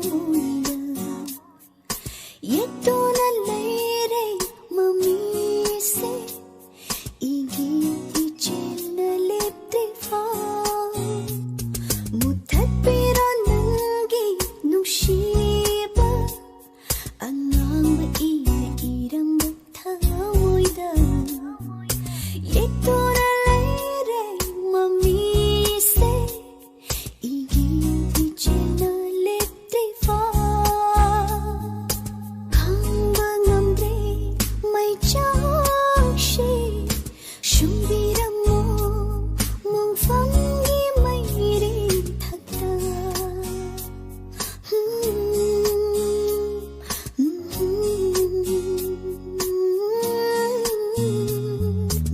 ꯊꯃꯣꯏꯗ ꯌꯦꯠꯇꯨꯅ ꯂꯩꯔꯦ ꯃꯃꯤꯁꯦ, ꯑꯩꯒꯤ ꯏꯆꯦꯜꯅ ꯂꯦꯞꯇ꯭ꯔꯤꯐꯥꯎ꯫ ꯃꯨꯊꯠꯄꯤꯔꯣ ꯅꯪꯒꯤ ꯅꯨꯡꯁꯤꯕ ꯑꯉꯥꯡꯕ ꯏꯅ ꯏꯔꯝꯕ ꯊꯃꯣꯏꯗ꯫ ꯌꯦꯛꯇꯨꯅ ꯂꯩꯔꯦ ꯃꯃꯤꯁꯦ, ꯑꯩꯒꯤ ꯏꯆꯦꯜꯅ ꯂꯦꯞꯇ꯭ꯔꯤꯐꯥꯎ꯫ ꯈꯥꯡꯕ ꯉꯝꯗ꯭ꯔꯦ ꯃꯩꯆꯥꯛꯁꯦ, ꯁꯨꯝꯕꯤꯔꯝꯃꯣ ꯃꯣꯡꯐꯝꯒꯤ ꯃꯩꯔꯤ ꯊꯛꯇ꯫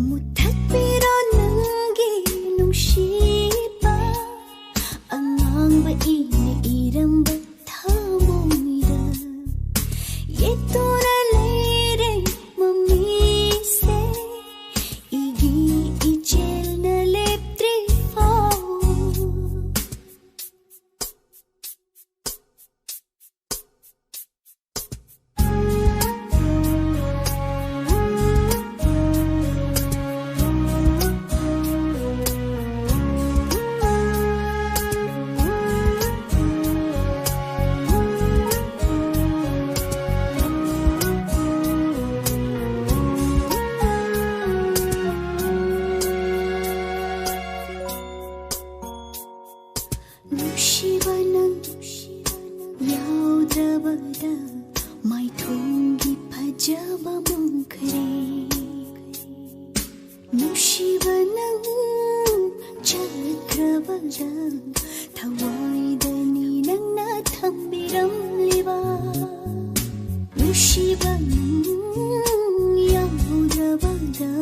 ꯃꯨꯊꯠꯄꯤꯔꯣ ꯅꯪꯒꯤ ꯅꯨꯡꯁꯤꯕ ꯑꯉꯥꯡꯕ ꯏꯅ ꯏꯔꯝꯕ ꯊꯃꯣꯏꯗ꯫ ꯌꯦꯛꯇꯨꯅ ꯂꯩꯔꯦ ꯃꯃꯤꯁꯦ, ꯑꯩꯒꯤ ꯏꯆꯦꯜꯅ ꯂꯦꯞꯇ꯭ꯔꯤꯐꯥꯎ꯫ ꯅꯨꯡꯁꯤꯕ ꯅꯪ ꯌꯥꯎꯗ꯭ꯔꯕꯗ ꯃꯥꯏꯊꯣꯡꯒꯤ ꯐꯖꯕ ꯃꯥꯡꯈ꯭ꯔꯦ꯫ ꯅꯨꯡꯁꯤꯕ ꯅꯪ ꯆꯠꯈ꯭ꯔꯕꯗ ꯊꯋꯥꯏꯗꯅꯤ ꯅꯪꯅ ꯊꯝꯕꯤꯔꯝꯂꯤꯕ꯫ ꯅꯨꯡꯁꯤꯕ ꯅꯪ ꯌꯥꯎꯗ꯭ꯔꯕꯗ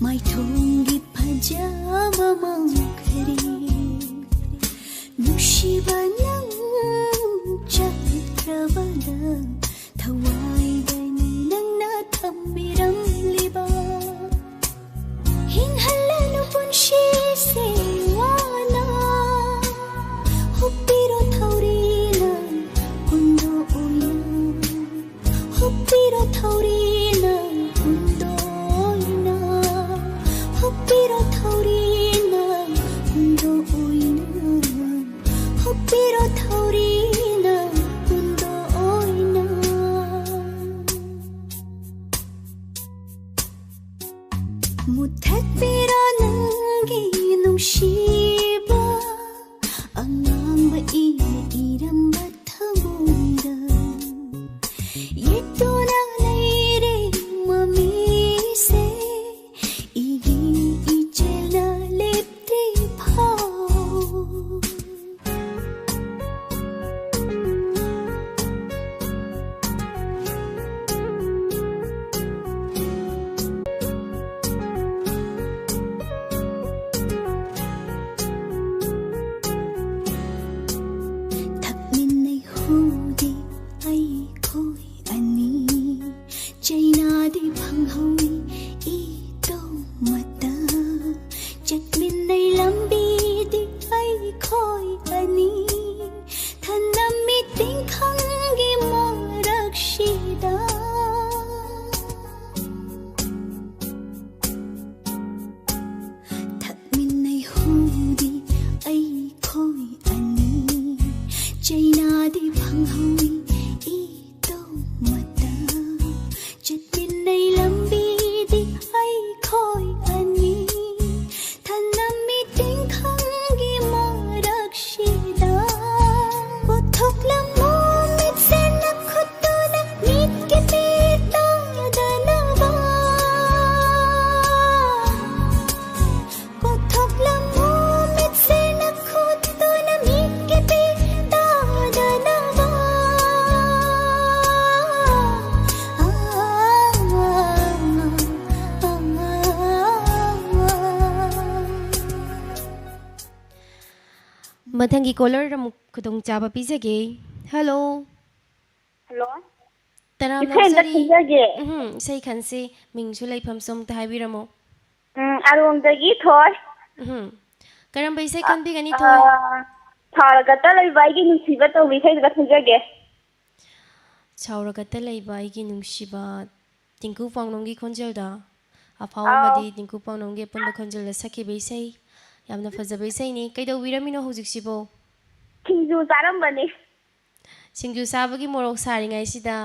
ꯃꯥꯏꯊꯣꯡꯒꯤ ꯐꯖꯕ ꯃꯥꯡꯈ꯭ꯔꯦ꯫ ꯅꯨꯡꯁꯤꯕ ꯅꯪ ꯆꯠꯈ꯭ꯔꯕꯗ ꯊꯋꯥꯏꯗꯅꯤ ꯅꯪꯅ ꯊꯝꯕꯤꯔꯝꯂꯤꯕ꯫ ꯍꯤꯡꯍꯜꯂꯅꯨ ꯄꯨꯟꯁꯤꯁꯦ ꯋꯥꯅ, ꯍꯨꯞꯄꯤꯔꯣ ꯊꯧꯔꯤꯅ ꯇꯤ ꯐꯪꯍꯧꯏ ꯏꯇꯣꯝꯇ꯫ ꯆꯠꯃꯤꯟꯅꯩ ꯂꯝꯕꯤꯗꯤ ꯑꯩꯈꯣꯏ ꯑꯅꯤ꯫ ꯊꯅꯝꯃꯤ ꯇꯤꯡꯈꯪꯒꯤ ꯃꯔꯛꯁꯤꯗ꯫ ꯄꯨꯊꯣꯛꯂꯝꯃꯨ ꯃꯤꯠꯁꯦ ꯅꯈꯨꯠꯇꯨꯅ ꯃꯤꯠꯀꯤ ꯄꯤ ꯇꯥꯗꯅꯕ꯫ ꯀꯣꯊꯣꯛꯂꯝꯃꯨ ꯃꯤꯠꯁꯦ ꯅꯈꯨꯠꯇꯨꯅ ꯃꯤꯠꯀꯤ ꯄꯤ ꯇꯥꯗꯅꯕ꯫ ꯃꯊꯪꯒꯤ ꯀꯣꯂꯔ ꯑꯃꯨꯛ ꯈꯨꯗꯣꯡꯆꯥꯕ ꯄꯤꯖꯒꯦ꯫ ꯍꯜꯂꯣ꯫ ꯍꯜꯂꯣ꯫ ꯇꯔꯥꯝꯅ ꯏꯁꯩ ꯑꯝꯇ ꯑꯣꯛꯆꯔꯤ꯫ ꯈꯟꯖꯒꯦ꯫ ꯎꯝ, ꯏꯁꯩ ꯈꯟꯁꯤ꯫ ꯃꯤꯡꯁꯨ ꯂꯩꯐꯝꯁꯨ ꯑꯝꯇ ꯍꯥꯏꯕꯤꯔꯝꯃꯣ꯫ ꯎꯝ, ꯑꯔꯣꯝꯗꯒꯤ ꯊꯣꯏ꯫ ꯎꯝ꯫ ꯀꯔꯝꯕ ꯏꯁꯩ ꯈꯟꯕꯤꯒꯅꯤ, ꯑ, ꯊꯣꯏ? ꯁꯥꯎꯔꯒꯇ ꯂꯩꯕ ꯑꯩꯒꯤ ꯅꯨꯡꯁꯤꯕ ꯇꯧꯕ ꯏꯁꯩꯗꯨꯗ ꯈꯟꯖꯒꯦ꯫ ꯁꯥꯎꯔꯒꯇ ꯂꯩꯕ ꯑꯩꯒꯤ ꯅꯨꯡꯁꯤꯕ, ꯇꯤꯡꯀꯨ ꯄꯥꯎꯅꯝꯒꯤ ꯈꯣꯟꯖꯦꯜꯗ, ꯑꯐꯥꯎ ꯑꯥꯎ꯫ ꯑꯃꯗꯤ ꯇꯤꯡꯀꯨ ꯄꯥꯎꯅꯝꯒꯤ ꯑꯄꯨꯟꯕ ꯈꯣꯟꯖꯦꯜꯗ ꯁꯛꯈꯤꯕ ꯏꯁꯩ꯫ ꯌꯥꯝꯅ ꯐꯖꯕ ꯏꯁꯩꯅꯤ꯫ ꯀꯩꯗꯧꯕꯤꯔꯝꯃꯤꯅꯣ ꯍꯧꯖꯤꯛꯁꯤꯕꯣ? ꯁꯤꯡꯖꯨ ꯆꯥꯔꯝꯕꯅꯤ꯫ ꯁꯤꯡꯖꯨ ꯆꯥꯕꯒꯤ ꯃꯣꯔꯣꯛ ꯁꯥꯔꯤꯉꯩꯁꯤꯗ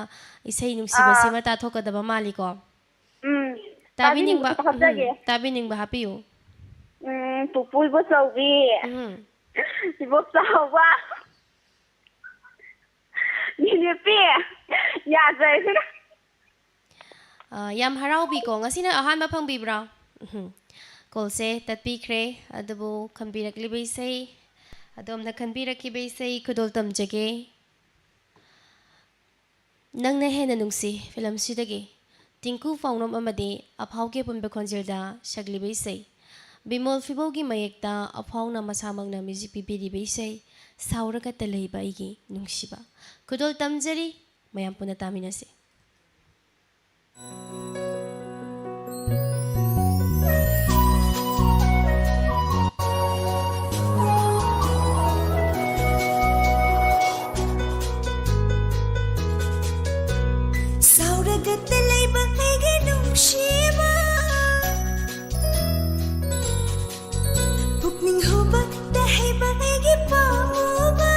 ꯏꯁꯩ ꯅꯨꯡꯁꯤꯕ ꯑꯥ꯫ ꯁꯤꯃ ꯇꯥꯊꯣꯛꯀꯗꯕ ꯃꯥꯜꯂꯤꯀꯣ? ꯎꯝ꯫ ꯇꯥꯕꯤꯅꯤꯡꯕ, ꯇꯥꯕꯤꯅꯤꯡꯕ ꯎꯝ, ꯍꯥꯞꯆꯒꯦ꯫ ꯇꯥꯕꯤꯅꯤꯡꯕ ꯍꯥꯞꯄꯤꯌꯨ꯫ ꯎꯝ, ꯄꯨꯄꯨ ꯏꯕꯣꯆꯧꯕꯤ꯫ ꯎꯝ꯫ ꯏꯕꯣꯛ ꯆꯥꯎꯕ꯫ ꯅꯦꯅꯦꯄꯤ꯫ ꯌꯥꯖꯔꯦ꯫ ꯑ, ꯌꯥꯝ ꯍꯔꯥꯎꯕꯤꯀꯣ꯫ ꯉꯁꯤꯅ ꯑꯍꯥꯟꯕ ꯐꯪꯕꯤꯕ꯭ꯔꯥ? ꯎꯝ꯫ ꯀꯣꯜꯁꯦ ꯇꯠꯄꯤꯈ꯭ꯔꯦ꯫ ꯑꯗꯨꯕꯨ ꯈꯟꯕꯤꯔꯛꯂꯤꯕ ꯏꯁꯩ, ꯑꯗꯣꯝꯅ ꯈꯟꯕꯤꯔꯛꯈꯤꯕ ꯏꯁꯩ ꯈꯨꯗꯣꯜ ꯇꯝꯖꯒꯦ꯫ ꯅꯪꯅ ꯍꯦꯟꯅ ꯅꯨꯡꯁꯤ ꯐꯤꯂꯝꯁꯤꯗꯒꯤ ꯇꯤꯡꯀꯨ ꯄꯥꯎꯅꯝ ꯑꯃꯗꯤ ꯑꯐꯥꯎꯒꯤ ꯑꯄꯨꯟꯕ ꯈꯣꯟꯖꯦꯜꯗ ꯁꯛꯂꯤꯕ ꯏꯁꯩ, ꯕꯤꯃꯣꯜ ꯐꯤꯕꯧꯒꯤ ꯃꯌꯦꯛꯇ ꯑꯐꯥꯎꯅ ꯃꯁꯥꯃꯛꯅ ꯃ꯭ꯌꯨꯖꯤꯛ ꯄꯤꯕꯤꯔꯤꯕ ꯏꯁꯩ ꯁꯥꯎꯔꯒꯇ ꯂꯩꯕ ꯑꯩꯒꯤ ꯅꯨꯡꯁꯤꯕ꯫ ꯈꯨꯗꯣꯜ ꯇꯝꯖꯔꯤ, ꯃꯌꯥꯝ ꯄꯨꯟꯅ ꯇꯥꯃꯤꯟꯅꯁꯤ꯫ ꯁꯥꯎꯔꯒꯇ ꯂꯩꯕ ꯑꯩꯒꯤ ꯅꯨꯡꯁꯤꯕ, ꯄꯨꯛꯅꯤꯡ ꯍꯨꯕ ꯇꯍꯩꯕ ꯑꯩꯒꯤ ꯄꯥꯝꯃꯨꯕ,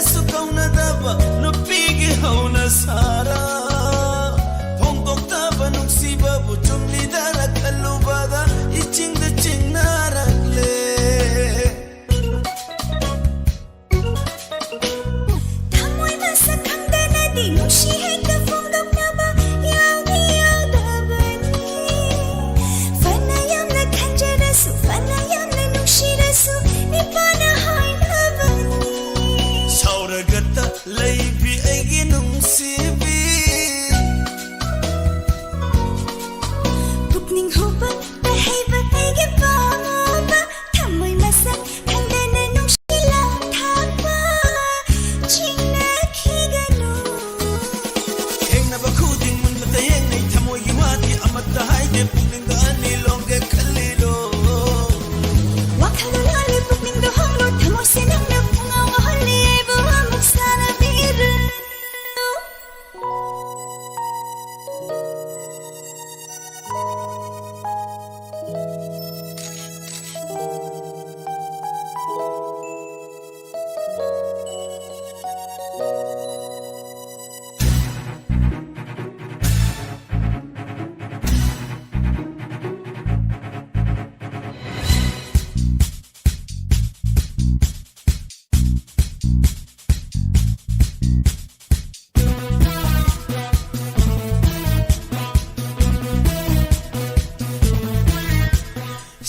ꯁꯨ ꯀꯧꯅꯗꯕ ꯅꯨꯄꯤꯒꯤ ꯍꯧꯅ ꯁꯥꯔ, ꯐꯣꯡꯗꯣꯛꯇꯕ ꯅꯨꯡꯁꯤꯕꯕꯨ ꯆꯨꯝꯂꯤꯗꯔ ꯈꯜꯂꯨꯕꯗ ꯏꯆꯤꯡꯗ ꯆꯤꯡꯅꯔꯛꯂꯦ꯫ ꯊꯃꯣꯏ ꯃꯁꯛ ꯈꯪꯗꯅꯗꯤ ꯅꯨꯡꯁꯤ ꯍꯦꯛꯇ ꯐꯣꯡꯗꯣꯛꯅꯕ ꯌꯥꯎꯗꯤ ꯌꯥꯎꯗꯕꯅꯤ꯫ ꯐꯅ ꯌꯥꯝꯅ ꯈꯟꯖꯔꯁꯨ, ꯐꯅ ꯌꯥꯝꯅ ꯅꯨꯡꯁꯤꯔꯁꯨ, ꯅꯤꯄꯥꯅ ꯍꯥꯏꯅꯕꯅꯤ꯫ ꯁꯥꯎꯔꯒꯇ ꯂꯩꯕꯤ ꯑꯩꯒꯤ ꯅꯨꯡꯁꯤꯕꯤ꯫ ꯄꯨꯛꯅꯤꯡ ꯍꯨꯕ ꯍꯩꯕ ꯑꯩꯒꯤ ꯄꯥꯝꯃꯨꯕ, ꯊꯃꯣꯏ ꯃꯁꯛ ꯈꯪꯗꯅ ꯅꯨꯡꯁꯤꯂ ꯊꯥꯛꯄ ꯆꯤꯡꯅꯈꯤꯒꯅꯨ꯫ ꯊꯦꯡꯅꯕ ꯈꯨꯗꯤꯡ ꯃꯨꯟꯕꯇ ꯌꯦꯡꯅꯩ, ꯊꯃꯣꯏꯒꯤ ꯋꯥꯗꯤ ꯑꯃꯠꯇ ꯍꯥꯏꯗꯦ, ꯄꯨꯛꯅꯤꯡꯗ ꯑꯅꯤ ꯂꯣꯡꯒꯦ ꯈꯜꯂꯤꯔꯣ? ꯋꯥꯈꯜꯗꯣ ꯂꯥꯜꯂꯦ, ꯄꯨꯛꯅꯤꯡꯗꯣ ꯍꯣꯡꯂꯣ, ꯊꯃꯣꯏꯁꯦ ꯅꯪꯅ ꯄꯨꯡꯉꯥꯎ ꯉꯥꯎꯍꯜꯂꯤ, ꯑꯩꯕꯨ ꯑꯃꯨꯛ ꯁꯥꯟꯅꯕꯤꯔꯨ꯫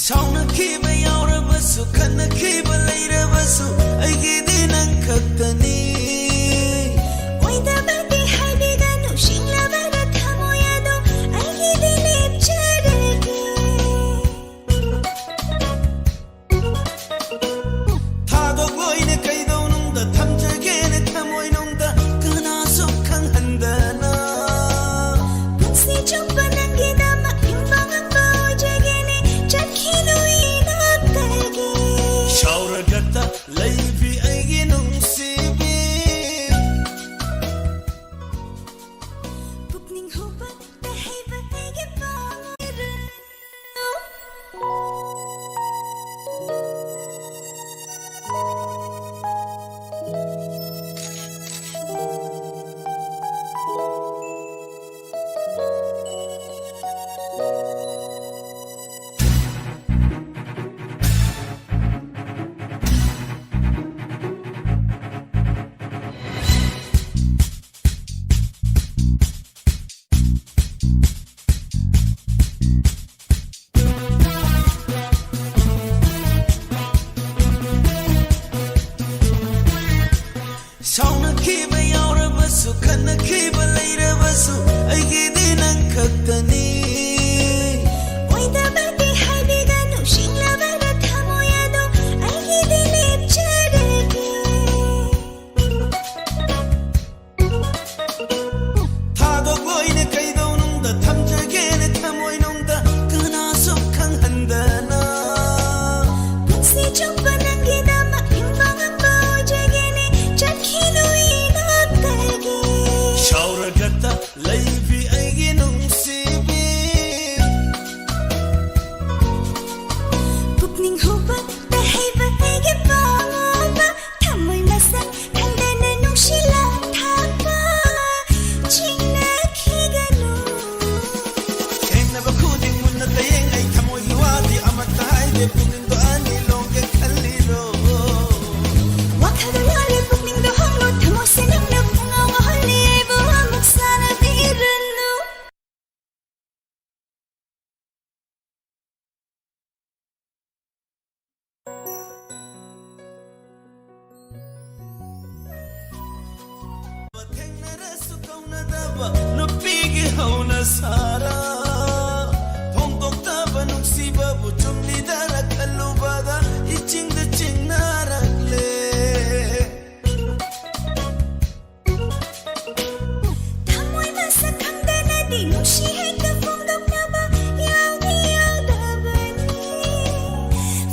ꯁꯥꯎꯅꯈꯤꯕ ꯌꯥꯎꯔꯕꯁꯨ, ꯈꯠꯅꯈꯤꯕ ꯂꯩꯔꯕꯁꯨ, ꯑꯩꯒꯤꯗꯤ ꯅꯪ ꯈꯛꯇꯅꯤ꯫ ꯑꯣꯏꯗꯕꯗꯤ ꯍꯥꯏꯕꯤꯒꯅꯨ, ꯁꯤꯡꯂꯕꯗ ꯊꯃꯣꯏ ꯑꯗꯣ ꯑꯩꯒꯤꯗꯤ ꯂꯦꯞꯆꯔꯒꯦ꯫ ꯊꯥꯗꯣꯛꯂꯣꯏꯅꯦ ꯀꯩꯗꯧꯅꯨꯡꯗ, ꯊꯝꯖꯒꯦꯅꯦ ꯊꯃꯣꯏꯅꯨꯡꯗ, ꯀꯅꯥꯁꯨ ꯈꯪꯍꯟꯗꯅ꯫ ꯄꯨꯟꯁꯤ ꯆꯨꯞꯄ ꯅꯪꯒꯤꯗꯃꯛ ꯍꯤꯡꯕ ꯉꯝꯕ ꯑꯣꯏꯖꯒꯦꯅꯦ, ꯆꯠꯈꯤꯅꯨ ꯏꯅꯥꯛꯇꯒꯤ꯫ ꯁꯥꯎꯔꯒꯇ ꯂꯩꯕꯤ ꯑꯩꯒꯤ ꯅꯨꯡꯁꯤꯕꯤ꯫ ꯄꯨꯛꯅꯤꯡ ꯍꯨꯕ ꯇꯍꯩꯕ ꯑꯩꯒꯤ ꯄꯥꯝꯃꯤꯔ꯫ ꯁꯥꯎꯅꯈꯤꯕ ꯌꯥꯎꯔꯕꯁꯨ, ꯈꯠꯅꯈꯤꯕ ꯂꯩꯔꯕꯁꯨ, ꯑꯩꯒꯤꯗꯤ ꯅꯪ ꯈꯛꯇꯅꯤ꯫ ꯑꯣꯏꯗꯕꯗꯤ ꯍꯥꯏꯕꯤꯒꯅꯨ, ꯁꯤꯡꯂꯕꯗ ꯊꯃꯣꯏ ꯑꯗꯣ ꯑꯩꯒꯤꯗꯤ ꯂꯦꯞꯆꯔꯒꯦ꯫ ꯊꯥꯗꯣꯛꯂꯣꯏꯅꯦ ꯀꯩꯗꯧꯅꯨꯡꯗ, ꯊꯝꯖꯒꯦꯅꯦ ꯊꯃꯣꯏꯅꯨꯡꯗ ꯀꯅꯥꯁꯨ ꯈꯪꯍꯟꯗꯅ꯫ ꯄꯨꯟꯁꯤ ꯆꯨꯞꯄ ꯅꯪꯒꯤꯗꯃꯛ ꯍꯤꯡꯕ ꯉꯝꯕ ꯑꯣꯏꯖꯒꯦꯅꯦ, ꯆꯠꯈꯤꯅꯨ ꯏꯅꯥꯛꯇꯒꯤ꯫ ꯁꯥꯎꯔꯒꯇ ꯂꯩꯕꯤ ꯑꯩꯒꯤ ꯅꯨꯡꯁꯤꯕꯤ꯫ ꯄꯨꯛꯅꯤꯡ ꯍꯨꯕ ꯇꯍꯩꯕ ꯑꯩꯒꯤ ꯄꯥꯝꯃꯨꯕ, ꯊꯃꯣꯏ ꯃꯁꯛ ꯈꯪꯗꯅ ꯅꯨꯡꯁꯤ ꯂꯥꯡ ꯊꯥꯛꯄ ꯆꯤꯡꯅꯈꯤꯒꯅꯨ꯫ ꯊꯦꯡꯅꯕ ꯈꯨꯗꯤꯡ ꯃꯨꯟꯅ ꯇꯌꯦꯡ ꯑꯩ, ꯊꯃꯣꯏꯒꯤ ꯋꯥꯗꯤ ꯑꯃꯠꯇ ꯍꯥꯏꯗꯦ, ꯄꯨꯛꯅꯤꯡꯗꯣ ꯑꯅꯤ ꯂꯣꯡꯒꯦ ꯈꯜꯂꯤꯔꯣ? ꯋꯥꯈꯜꯗꯣ ꯂꯥꯜꯂꯦ, ꯄꯨꯛꯅꯤꯡꯗꯣ ꯍꯣꯡꯂꯣ, ꯊꯃꯣꯏꯁꯦ ꯅꯪꯅ ꯄꯨꯡꯉꯥꯎ ꯉꯥꯎꯍꯜꯂꯤ, ꯑꯩꯕꯨ ꯑꯃꯨꯛ ꯁꯥꯟꯅꯕꯤꯔꯅꯨ꯫ ꯊꯦꯡꯅꯔꯁꯨ ꯀꯧꯅꯗꯕ ꯅꯨꯄꯤꯒꯤ ꯍꯧꯅ ꯁꯥꯔ, ꯐꯣꯡꯗꯣꯛꯇꯕ ꯅꯨꯡꯁꯤꯕꯕꯨ ꯆꯨꯝꯂꯤꯗꯅ ꯈꯜꯂꯨꯕꯗ ꯏꯆꯤꯡꯗ ꯆꯤꯡꯅꯔꯛꯂꯦ꯫ ꯊꯃꯣꯏ ꯃꯁꯛ ꯈꯪꯗꯅꯗꯤ ꯅꯨꯡꯁꯤ ꯍꯦꯛꯇ ꯐꯣꯡꯗꯣꯛꯅꯕ ꯌꯥꯎꯗꯤ ꯌꯥꯎꯗꯕꯅꯤ꯫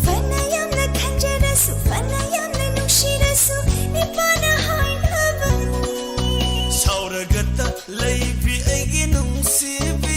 ꯐꯅ ꯌꯥꯝꯅ ꯈꯟꯖꯔꯁꯨ, ꯐꯅ ꯌꯥꯝꯅ ꯅꯨꯡꯁꯤꯔꯁꯨ, ꯅꯤꯄꯥꯅ ꯍꯥꯏꯅꯕꯅꯤ꯫ ꯁꯥꯎꯔꯒꯇ ꯂꯩꯕꯤ ꯑꯩꯒꯤ ꯅꯨꯡꯁꯤꯕꯤ꯫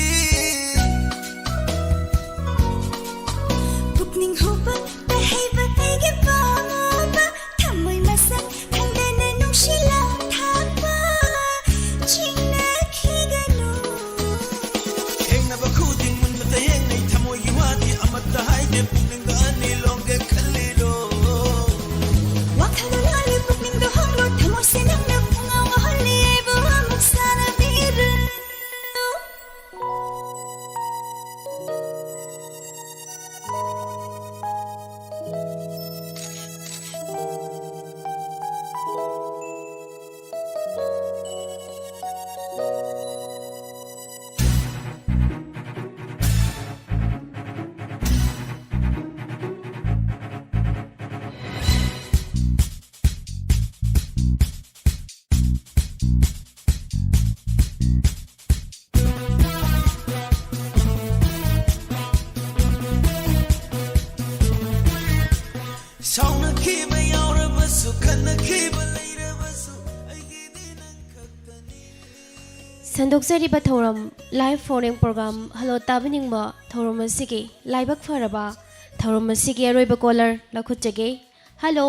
ꯁꯟꯗꯣꯛꯆꯔꯤꯕ ꯊꯧꯔꯝ live phone-in program Hello ꯇꯥꯕꯤꯅꯤꯡꯕ ꯊꯧꯔꯝ ꯑꯁꯤꯒꯤ ꯂꯥꯏꯕꯛ ꯐꯔꯕ ꯊꯧꯔꯝ ꯑꯁꯤꯒꯤ ꯑꯔꯣꯏꯕ caller ꯂꯧꯈꯠꯆꯒꯦ꯫ Hello꯫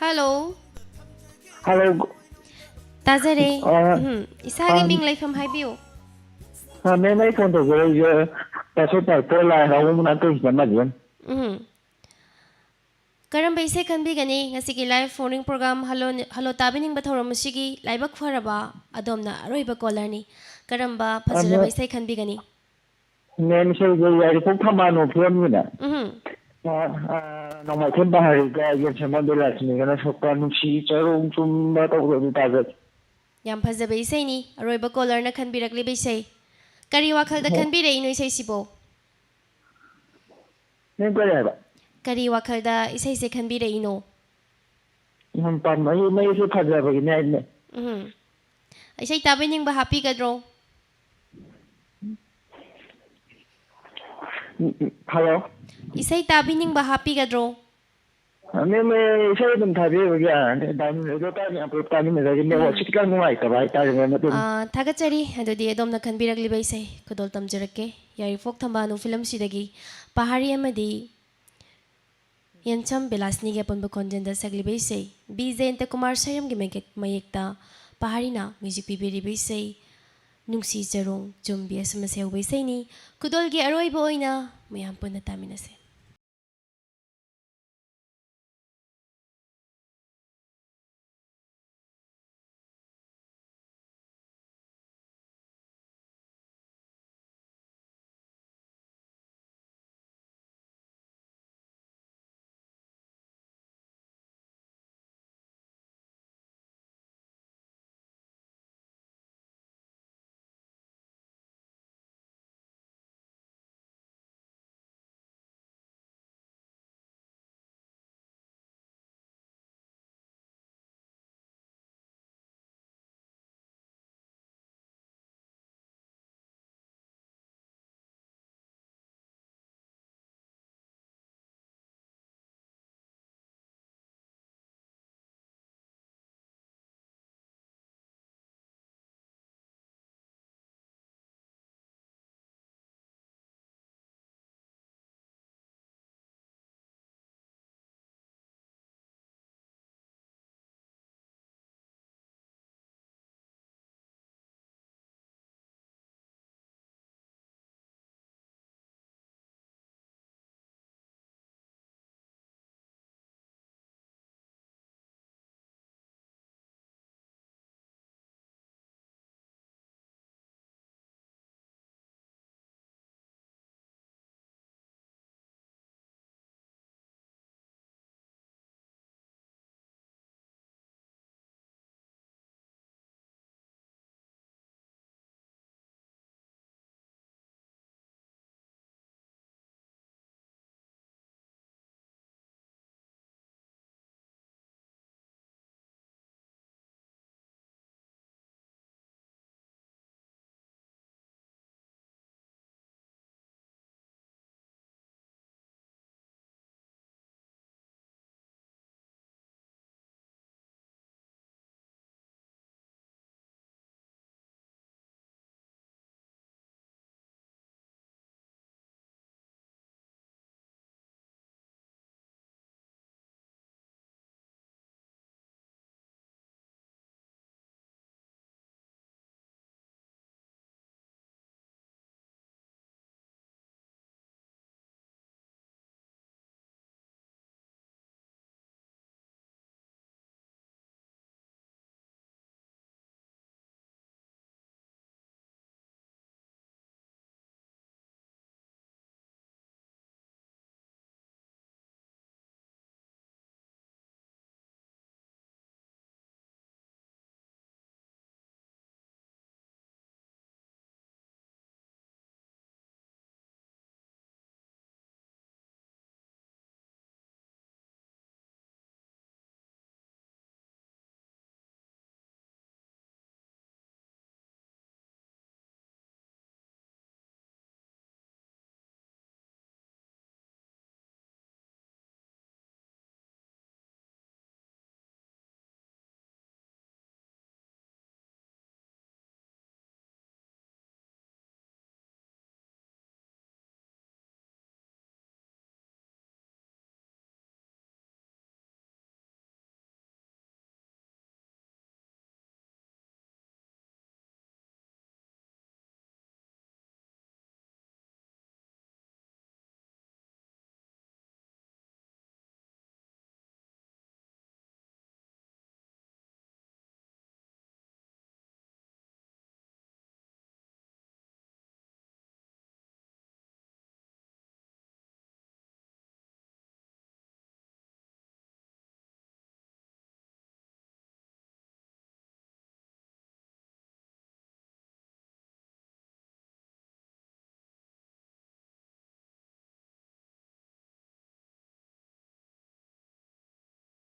Hello꯫ Hello꯫ ꯇꯥꯖꯔꯦ꯫ ꯑ, ꯎꯝ, ꯏꯁꯥꯒꯤ ꯑ, ꯃꯤꯡ ꯂꯩꯐꯝ ꯍꯥꯏꯕꯤꯌꯨ꯫ ꯑ, ma'am, ꯑꯩ phone ꯇꯧꯖꯔꯛꯏꯁꯦ ꯄꯥꯏꯊꯣꯛ ꯄꯥꯏꯊꯣꯛ ꯂꯥꯏ ꯍꯔꯥꯎꯕ ꯃꯅꯥꯛꯇ ꯂꯩꯕ ꯑꯃꯗꯨꯅꯤ꯫ ꯎꯝ꯫ ꯀꯔꯝꯕ ꯏꯁꯩ ꯈꯟꯕꯤꯒꯅꯤ? ꯉꯁꯤꯒꯤ live phone-in program Hello, Hello ꯇꯥꯕꯤꯅꯤꯡꯕ ꯊꯧꯔꯝ ꯑꯁꯤꯒꯤ ꯂꯥꯏꯕꯛ ꯐꯔꯕ ꯑꯗꯣꯝꯅ ꯑꯔꯣꯏꯕ caller-ꯅꯤ꯫ ꯀꯔꯝꯕ ꯐꯖꯔꯕ ꯑꯗꯣ ꯏꯁꯩ ꯈꯟꯕꯤꯒꯅꯤ? Ma'am, ꯏꯁꯩꯁꯦ ꯌꯥꯏꯔꯤꯄꯣꯛ ꯊꯝꯕꯥꯜꯅꯨ film-ꯒꯤꯅꯦ꯫ ꯎꯝ꯫ ꯑ, ꯑ, ꯅꯣꯡꯃꯥꯏꯊꯦꯝ ꯄꯍꯥꯔꯤꯒ ꯌꯦꯡꯁꯝꯕꯝ ꯕꯤꯂꯥꯁꯤꯅꯤꯒꯅ ꯁꯛꯄ ꯅꯨꯡꯁꯤ ꯆꯔꯣꯡ ꯆꯨꯝꯕ ꯇꯧꯕꯗꯣ ꯑꯗꯨ ꯇꯥꯖꯒꯦ꯫ ꯌꯥꯝ ꯐꯖꯕ ꯏꯁꯩꯅꯤ, ꯑꯔꯣꯏꯕ caller-ꯅ ꯈꯟꯕꯤꯔꯛꯂꯤꯕ ꯏꯁꯩ꯫ ꯀꯔꯤ ꯋꯥꯈꯜꯗ ꯍꯣꯏ꯫ ꯈꯟꯕꯤꯔꯛꯏꯅꯣ ꯏꯁꯩꯁꯤꯕꯣ? ꯅꯪ ꯀꯔꯤ ꯍꯥꯏꯕ? ꯀꯔꯤ ꯋꯥꯈꯜꯗ ꯏꯁꯩꯁꯦ ꯈꯟꯕꯤꯔꯛꯏꯅꯣ? ꯌꯥꯝ ꯄꯥꯝꯕꯒꯤ, ꯃꯩꯁꯨ ꯐꯖꯕꯒꯤꯅꯦ ꯍꯥꯏꯕꯅꯦ꯫ ꯎꯝ꯫ ꯏꯁꯩ ꯇꯥꯕꯤꯅꯤꯡꯕ ꯍꯥꯞꯄꯤꯒꯗ꯭ꯔꯣ? ꯎꯝ, ꯎꯝ, hello? ꯏꯁꯩ ꯇꯥꯕꯤꯅꯤꯡꯕ ꯍꯥꯞꯄꯤꯒꯗ꯭ꯔꯣ? ꯑ, ma'am, ꯑꯩ ꯏꯁꯩ ꯑꯗꯨꯝ ꯊꯥꯕꯤꯔꯕ ꯌꯥꯔꯅꯤ꯫ Diamond Radio ꯇꯥꯔꯗꯤ ꯌꯥꯝ ꯄꯨꯂꯞ ꯇꯥꯃꯤꯟꯅꯖꯒꯦ꯫ ꯎꯝ꯫ Network-ꯁꯤ ꯈꯤꯇꯪ ꯅꯨꯡꯉꯥꯏꯇꯕ ꯍꯥꯏꯇꯥꯔꯦ, ma'am, ꯑꯗꯨꯝ꯫ ꯑ, ꯊꯥꯒꯠꯆꯔꯤ꯫ ꯑꯗꯨꯗꯤ ꯑꯗꯣꯝꯅ ꯈꯟꯕꯤꯔꯛꯂꯤꯕ ꯏꯁꯩ ꯈꯨꯗꯣꯜ ꯇꯝꯖꯔꯛꯀꯦ꯫ ꯌꯥꯏꯔꯤꯄꯣꯛ ꯊꯝꯕꯥꯜꯅꯨ film-ꯁꯤꯗꯒꯤ ꯄꯍꯥꯔꯤ ꯑꯃꯗꯤ ꯌꯦꯟꯁꯝ ꯕꯤꯂꯥꯁꯤꯅꯤꯒꯤ ꯑꯄꯨꯟꯕ ꯈꯣꯟꯖꯦꯜꯗ ꯁꯛꯂꯤꯕ ꯏꯁꯩ꯫ ꯕꯤ ꯖꯌꯟꯇ ꯀꯨꯃꯥꯔ ꯁꯩꯔꯝꯒꯤ ꯃꯌꯦꯛ-, ꯃꯌꯦꯛꯇ ꯄꯍꯥꯔꯤꯅ music ꯄꯤꯕꯤꯔꯤꯕ ꯏꯁꯩ ꯅꯨꯡꯁꯤ ꯆꯔꯣꯡ ꯆꯨꯝꯕꯤ ꯑꯁꯤ ꯃꯁꯤ ꯍꯧꯕ ꯏꯁꯩꯅꯤ꯫ ꯈꯨꯗꯣꯜꯒꯤ ꯑꯔꯣꯏꯕ ꯑꯣꯏꯅ ꯃꯌꯥꯝ ꯄꯨꯟꯅ ꯇꯥꯃꯤꯟꯅꯁꯦ꯫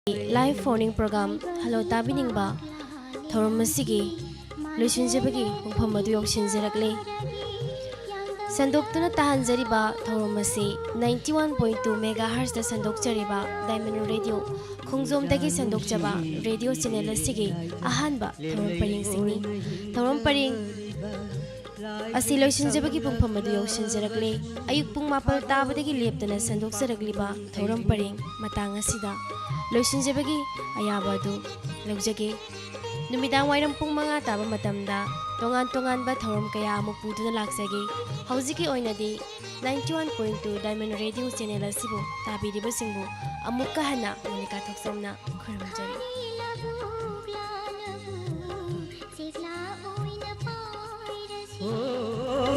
Live phone-in program Hello ꯇꯥꯕꯤꯅꯤꯡꯕ ꯊꯧꯔꯝ ꯑꯁꯤꯒꯤ ꯂꯣꯏꯁꯤꯟꯖꯕꯒꯤ ꯄꯨꯡꯐꯝ ꯑꯗꯨ ꯌꯧꯁꯤꯟꯖꯔꯛꯂꯦ꯫ ꯁꯟꯗꯣꯛꯇꯨꯅ ꯇꯥꯍꯟꯖꯔꯤꯕ ꯊꯧꯔꯝ ꯑꯁꯤ ninety one point two megahertz-ꯇ ꯁꯟꯗꯣꯛꯆꯔꯤꯕ Diamond Radio ꯈꯣꯡꯖꯣꯝꯗꯒꯤ ꯁꯟꯗꯣꯛꯆꯕ radio channel ꯑꯁꯤꯒꯤ ꯑꯍꯥꯟꯕ ꯊꯧꯔꯝ ꯄꯔꯤꯡꯁꯤꯡꯅꯤ꯫ ꯊꯧꯔꯝ ꯄꯔꯤꯡ ꯑꯁꯤ ꯂꯣꯏꯁꯤꯟꯖꯕꯒꯤ ꯄꯨꯡꯐꯝ ꯑꯗꯨ ꯌꯧꯁꯤꯟꯖꯔꯛꯂꯦ꯫ ꯑꯌꯨꯛ ꯄꯨꯡ ꯃꯥꯄꯜ ꯇꯥꯕꯗꯒꯤ ꯂꯦꯞꯇꯅ ꯁꯟꯗꯣꯛꯆꯔꯛꯂꯤꯕ ꯊꯧꯔꯝ ꯄꯔꯤꯡ ꯃꯇꯥꯡ ꯑꯁꯤꯗ ꯂꯣꯏꯁꯤꯟꯖꯕꯒꯤ ꯑꯌꯥꯕ ꯑꯗꯨ ꯂꯧꯖꯒꯦ꯫ ꯅꯨꯃꯤꯗꯥꯡ ꯋꯥꯏꯔꯝ ꯄꯨꯡ ꯃꯉꯥ ꯇꯥꯕ ꯃꯇꯝꯗ ꯇꯣꯉꯥꯟ ꯇꯣꯉꯥꯟꯕ ꯊꯧꯔꯝ ꯀꯌꯥ ꯑꯃ ꯄꯨꯗꯨꯅ ꯂꯥꯛꯆꯒꯦ꯫ ꯍꯧꯖꯤꯛꯀꯤ ꯑꯣꯏꯅꯗꯤ ninety one point two Diamond Radio channel ꯑꯁꯤꯕꯨ ꯇꯥꯕꯤꯔꯤꯕꯁꯤꯡꯕꯨ ꯑꯃꯨꯛꯀ ꯍꯟꯅ ꯃꯣꯅꯤꯀꯥ ꯊꯣꯛꯆꯣꯝꯅ ꯈꯨꯔꯨꯝꯖꯔꯤ꯫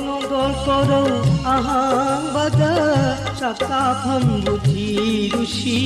ꯅꯣꯡꯗꯣꯜ ꯀꯣꯔꯧ ꯑꯍꯥꯡꯕꯗ ꯆꯥꯛꯇꯥꯐꯝꯕꯨ ꯊꯤꯔꯨꯁꯤ꯫